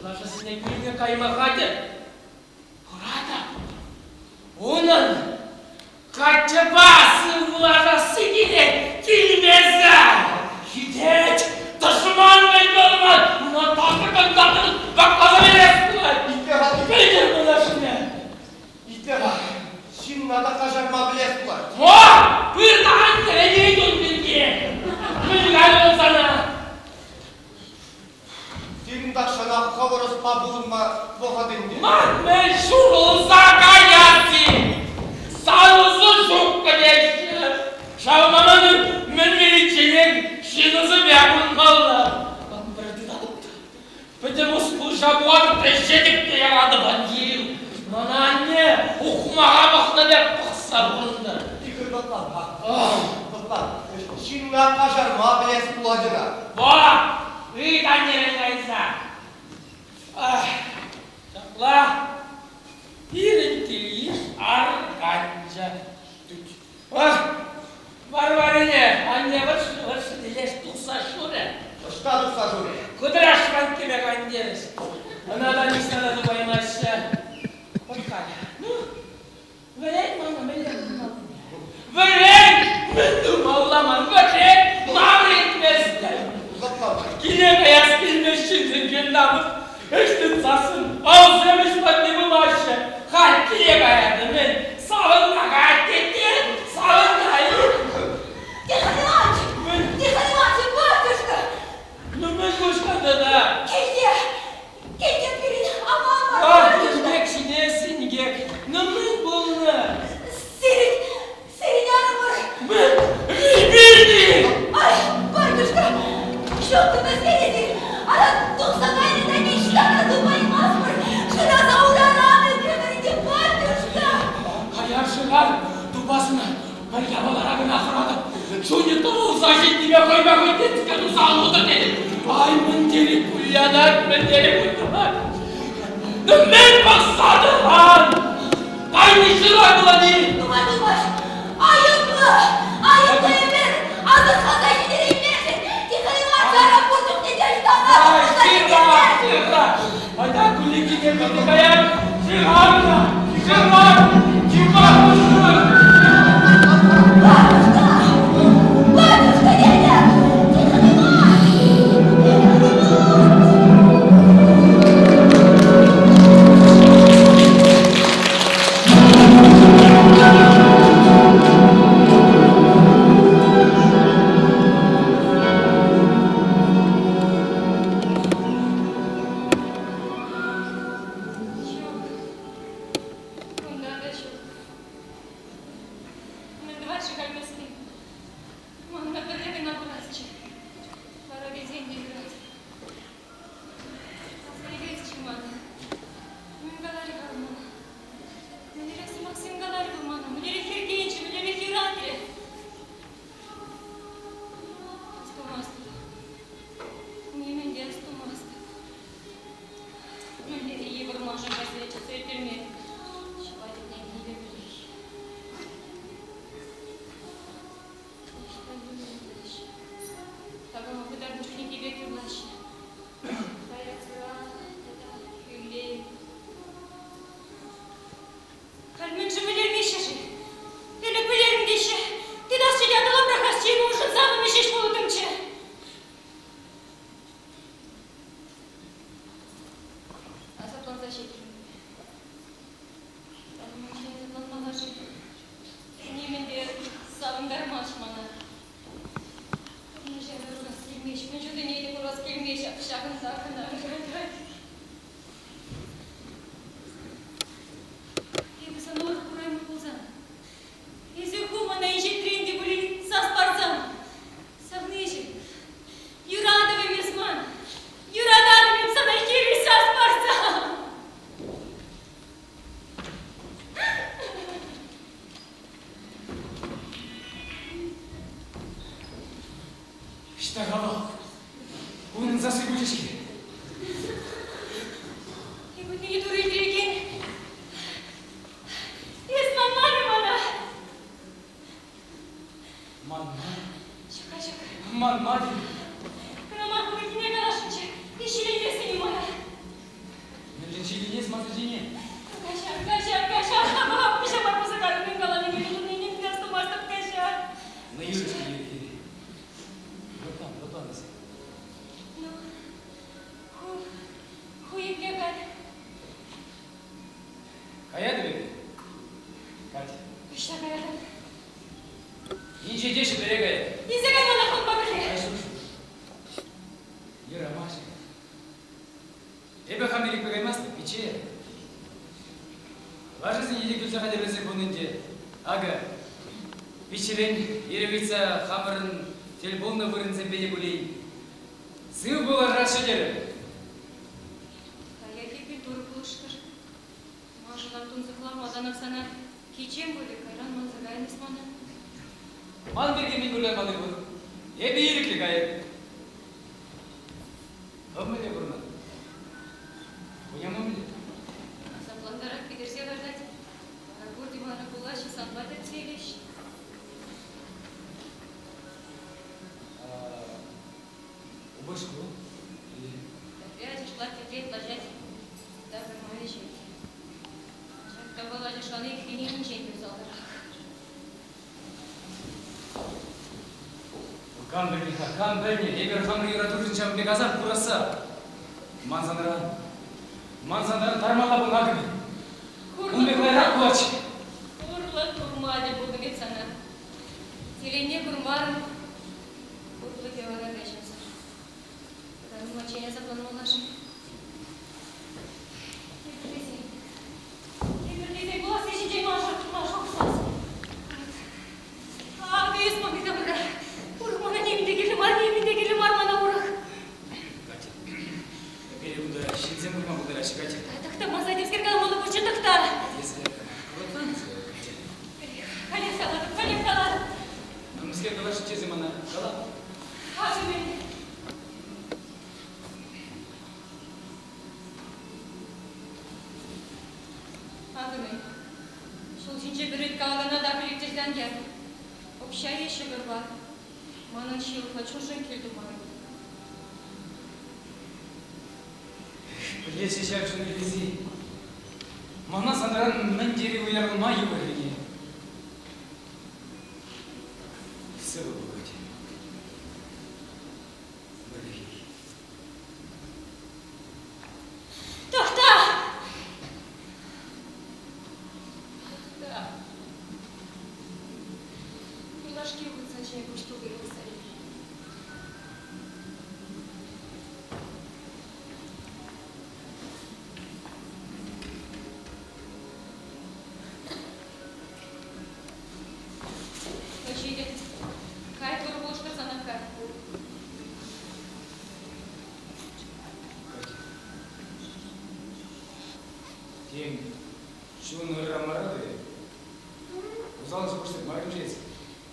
лашасене кӳлме кайма хатӗр. Куратӑп, унӑн каччӑпа сывлашасси килет, килмесӗр ҫитет. Тӑшман вӑй кӑлман, ӑна татӑкӑн-татӑкӑн вакласа перес пулать. Итле-ха, Пӗлтер малашне. Итле-ха, ҫынна та каҫарма пӗлес пулать. Во! Пыртан тӗлӗнет ун пирки. Мӗн калӑн сана? Сирӗн тахҫанах хӑвӑр ӑспа пурӑнма вӑхӑт ӗнтӗ. Ман мӗн ҫурӑлса каяс-и? Сан усу ҫук кӗтеҫҫӗ. Ҫав манӑн мӗн виличченех ҫын ӑсӗпе пурӑнмалла. Ман пӗр тытатӑп та пӗтӗм ӑс-пуҫа пухатӑп та ӗҫетӗп те яратӑп ан тив. Мана анне ухмаха пӑхнӑ пек пӑхса пурӑнтӑр. Игорь лӑплан-ха. Лӑплан. Ҫынна каҫарма пӗлес пулать ӑна. Во! Ыйт аннерен кайса. Ах, ҫапла пирӗн кил-йыш арканчӗ. Ах, Варварине анне вӑрҫрӗ-вӑрҫрӗ те леш тухса шурӗ. Ӑҫта тухса шурӗ? Кудряш кӗме кайнӑ Ӑна та ниҫта та тупаймаҫҫӗ. Пӑх-халь, ну, Вӗрен мана мӗнле тумаллине. Вӗрен! Мӗн тумалла ман? Вӗрен! Ма вӗрентместӗн? Киле каяс килмест ҫынсенчен намӑс. Ӗҫ тытсассӑн алсем ӗҫ патне пымаҫҫӗ. Халь киле каятӑн мӗн? Савӑнма каять тет-и? Савӑнма-и? Тихон Иванович! Тихон Иванович, батюшка! Ну мӗн пуҫланӑ тата? Килте! Килте пирӗн аван мар. Ах, инкек ҫитес, инкек. Ну мӗн пулнӑ? Сирӗн, сирӗн арӑмӑр. Мӗн? Вилнӗ! Ай, батюшка, ҫук тӗмӗскен эсир. Ара, тухса кайнӑ та ниҫта та тупаймастпӑр. Шыраса ураран ӳкрӗмӗр ӗнтӗ, батюшка. Каяр шырар, тупасӑн пӗр япалара кӑна хӑратӑп. Чунӗ тӑвӑлса ҫитнипе хӑйпе хӑй тетке туса утӑр тетӗп. Ай, мӗн тери кулянать, мӗн тери кулянать. Ну, мӗн пӑхса тӑран? Кайни ҫыра пулать-и? Нумай пулмасть. Айӑплӑ! Айӑплӑ эпир! Асӑрхаса ҫитереймешӗн Тихон Иванович ара пур чухне те ӑҫталла Ай, ҫыра, ҫыра! Атя куликине пӗрле каяр, ҫыра кӑна! Каҫарман-ши мана? Пурнӑҫа курас килмест, кун ҫутине те курас килмест, ак ҫакӑнта кӑна ыратать. Эпӗ сана урӑх кураймӑп пулсан, эсӗ ху мана инҫетрен те пулин сас парсан, савниҫӗм, юратӑвӑм эс ман, юрататӑп эп сана хирӗҫ сас парсан. Ӑҫта-ха вӑл? Унӑн сасси пулчӗ-ҫке. Эпӗ пире Турӑ илтӗрекен. Эс манман-и мана? Манман. Ҫук, ҫук. Манман-и? Кӑна мар пуррине каласшӑнччӗ. Ҫиленместӗн-и мана? Мӗншӗн ҫиленес ман ҫине? Каҫар, каҫар, каҫар. Пуҫа мар пулса кайрӑм, мӗн каланине туннине те астумастӑп, каҫар. Ну, юрӑ-ҫке, юрӑ, Лӑплан, лӑплан эсӗ. Ну, ху, ху епле халь? Каятӑп эпӗ, Катя. Ӑҫта каятӑн? Инҫете Ҫӗпӗре каятӑп. Илсе кай мана хӑвпа пӗрле. Ай, ҫук, ҫук. Юрамасть. Эпӗ хам ирӗкпе каймастӑп, пичче. Лашасене те кӳлсе хатӗрлесе хунӑ ӗнтӗ. Акӑ, пиччерен ирӗк ыйтса хамӑрӑн тӗл пулнӑ вырӑнсемпе те пулин сыв пулӑшасчӗ терӗм. Каять эпир Турӑ пулӑштӑр. Маншӑн тунсӑхлама сана кичем пулӗ, кайран манса кайнӑс мана. Ман пирки мӗн кулянмалли пур? Эпӗ ирӗклӗ кайӑк. Хӑв мӗнле пурӑнатӑн? Хуняма мӗнле? Асаплантарать, питӗрсе лартать. Вара пурте мана кулаҫҫӗ, санпа тӗртсе илеҫҫӗ. Упӑшку? Тепре ачашлать, тепре ятлаҫать. Та пӗрмай ӗҫет. Ҫак тӑвӑл ачашлани хӗненинчен те усалтарах. Кам пӗлнӗ-ха, кам пӗлнӗ, эпир хамӑр юратушӑн ҫавӑн пек асап курасса. Ман санран, ман санран тармалла пулнӑ акӑ мӗн. Ун пек лайӑхрах пулатчӗ. Хурлӑх курма тӗл пултӑм эп сана. Телейне курмарӑм, хурлӑхӗ вара вӗҫӗмсӗр. Тата нумайччен асапланмалла-ши? Тепӗр тесен, тепӗр тесен пуласси ҫинчен ман шухӑшлас. Акӑ эс ман ытамра. Урӑх мана нимӗн те кирлӗ мар, нимӗн те кирлӗ мар мана урӑх. Катя, пире кунта ҫынсем курма пултараҫҫӗ, Катя. Тӑхта, манса темскер каламалла пулчӗ, тӑхта. Эсӗ лӑплан-ха, Катя. Халех калатӑп, халех калатӑп. Ну, мӗскер каласшӑнччӗ эсӗ мана? Кала. Акӑ мӗн. Акӑ мӗн. Ҫул ҫинче пӗрет калакана та пӗлектерсе ан яр. Укҫа е ҫӑкӑрпа. Манӑн ҫылӑхлӑ чуншӑн кил тумарӑм. Пӗлесчӗ ҫав чун килесси. Мана санран мӗн тери уйрӑлма йывӑррине. Сывӑ пулать. Тӑхта! Тӑхта! Юлашки хутсан ҫӗнӗ пуҫ тупрӗ старик. Ҫитӗ. Кай, Турӑ пулӑштӑр сана, кай. Тен, чун ырра мар-и? Усал шухӑшлӑх мар-им-ши эс?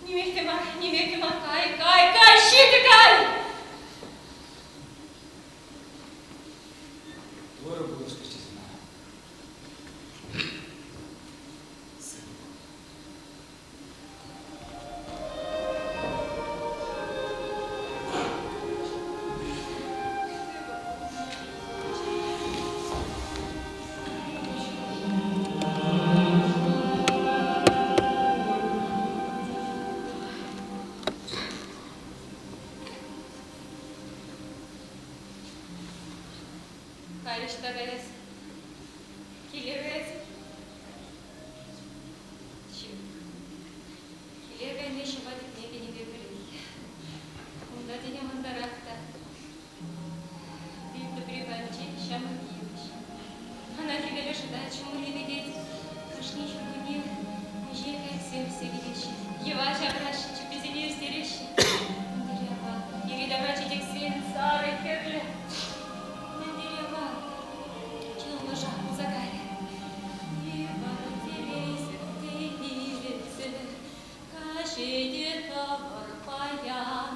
Нимех те мар, нимех те мар. Кай, кай, кай, ҫитӗ, кай! Турӑ пулӑштӑрччӗ сана. Халь ӑҫта каяс? Киле каяс? Ҫук. Киле кайни ҫӑва тӗпне. тӑвӑр паян.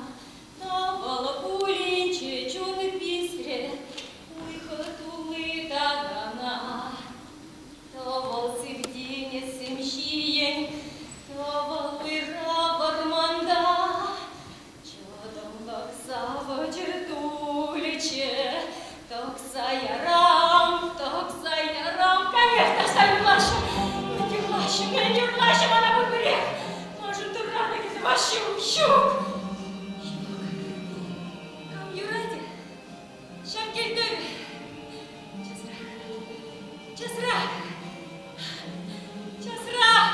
Тӑвӑл пулинччӗ чун писрӗ, хуйхӑ тулли такана. Тӑвӑл сивтенӗсем ҫийӗн, тӑвӑл уйра вӑрманта. Чӑтӑмлӑх савӑчӗ тулчӗ, тӑкса ярам, тӑкса ярам. Каллех таҫта юрлаҫҫӗ. Мӗн юрлаҫҫӗ, мӗн юрлаҫҫӗ мана пурпӗрех. Маншӑн Турра та ҫук, ҫук. Ҫук. Кам юратӗ? Ҫав килтӗм. Часрах. Часрах. Часрах.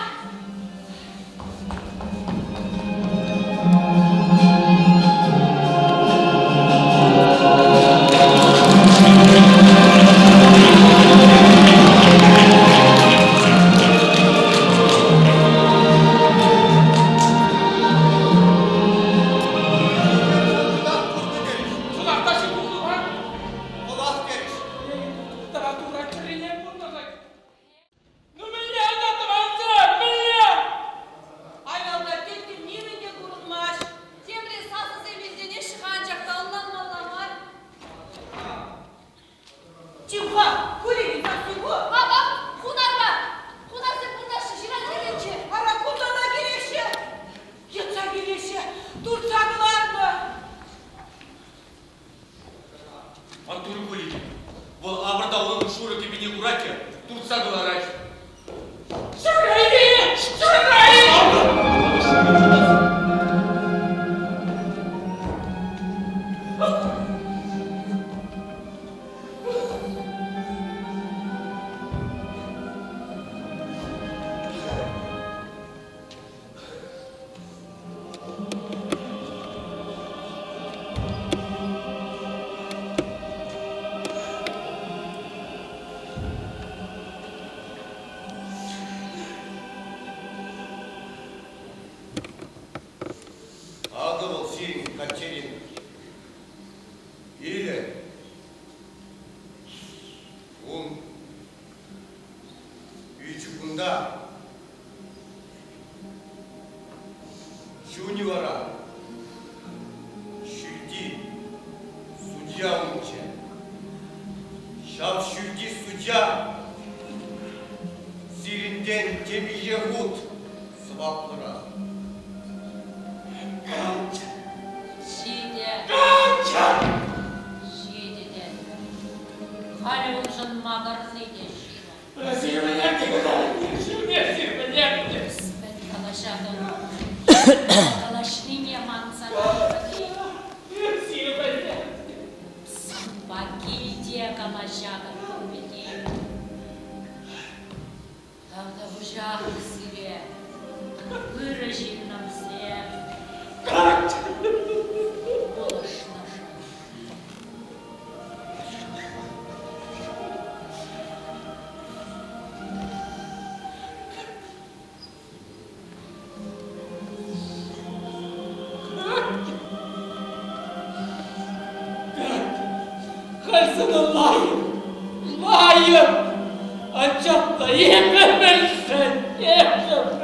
Ну мӗнле ӑна тӑвансем, мӗнле? Аялта тӗттӗм нимӗн те курӑнмасть. Темле сасӑсем илтӗнеҫҫӗ-ха, анчах та ӑнланмалла мар. Чим-ха, Кулинин сасси ку. Апа, хунарпа! Хунарсем пурнаҫҫӗ ҫыран хӗрринче. Ара, кунталла килеҫҫӗ. Йӑтса килеҫҫӗ, туртса кӑларнӑ. Маттур Кулинин. Вӑл авӑрта унӑн шурӑ кӗпине курать те туртса кӑларать. Шырайи! Шырайи! Акӑ вӑл сирӗн Катерина. Илӗ. Ун ӳчӗ кунта. Чунӗ вара ҫӳлти судья умӗнче. Ҫав ҫӳлти судья сирӗнтен темиҫе хут сӑваплӑрах. Ҫитӗ. Ҫитӗ те. Халӗ уншӑн макӑрни те ҫылӑх. Мӗн калаҫатӑн? Калаҫнине манса кайрӑн-и? Санпа килте калаҫатӑп пуль-и? Тавтапуҫах сире, ырӑ ҫыннӑмсем. Пулӑшнӑшӑн. Халь сана лайӑх, лайӑх, анчах та эпӗ мӗншӗн, эпӗ.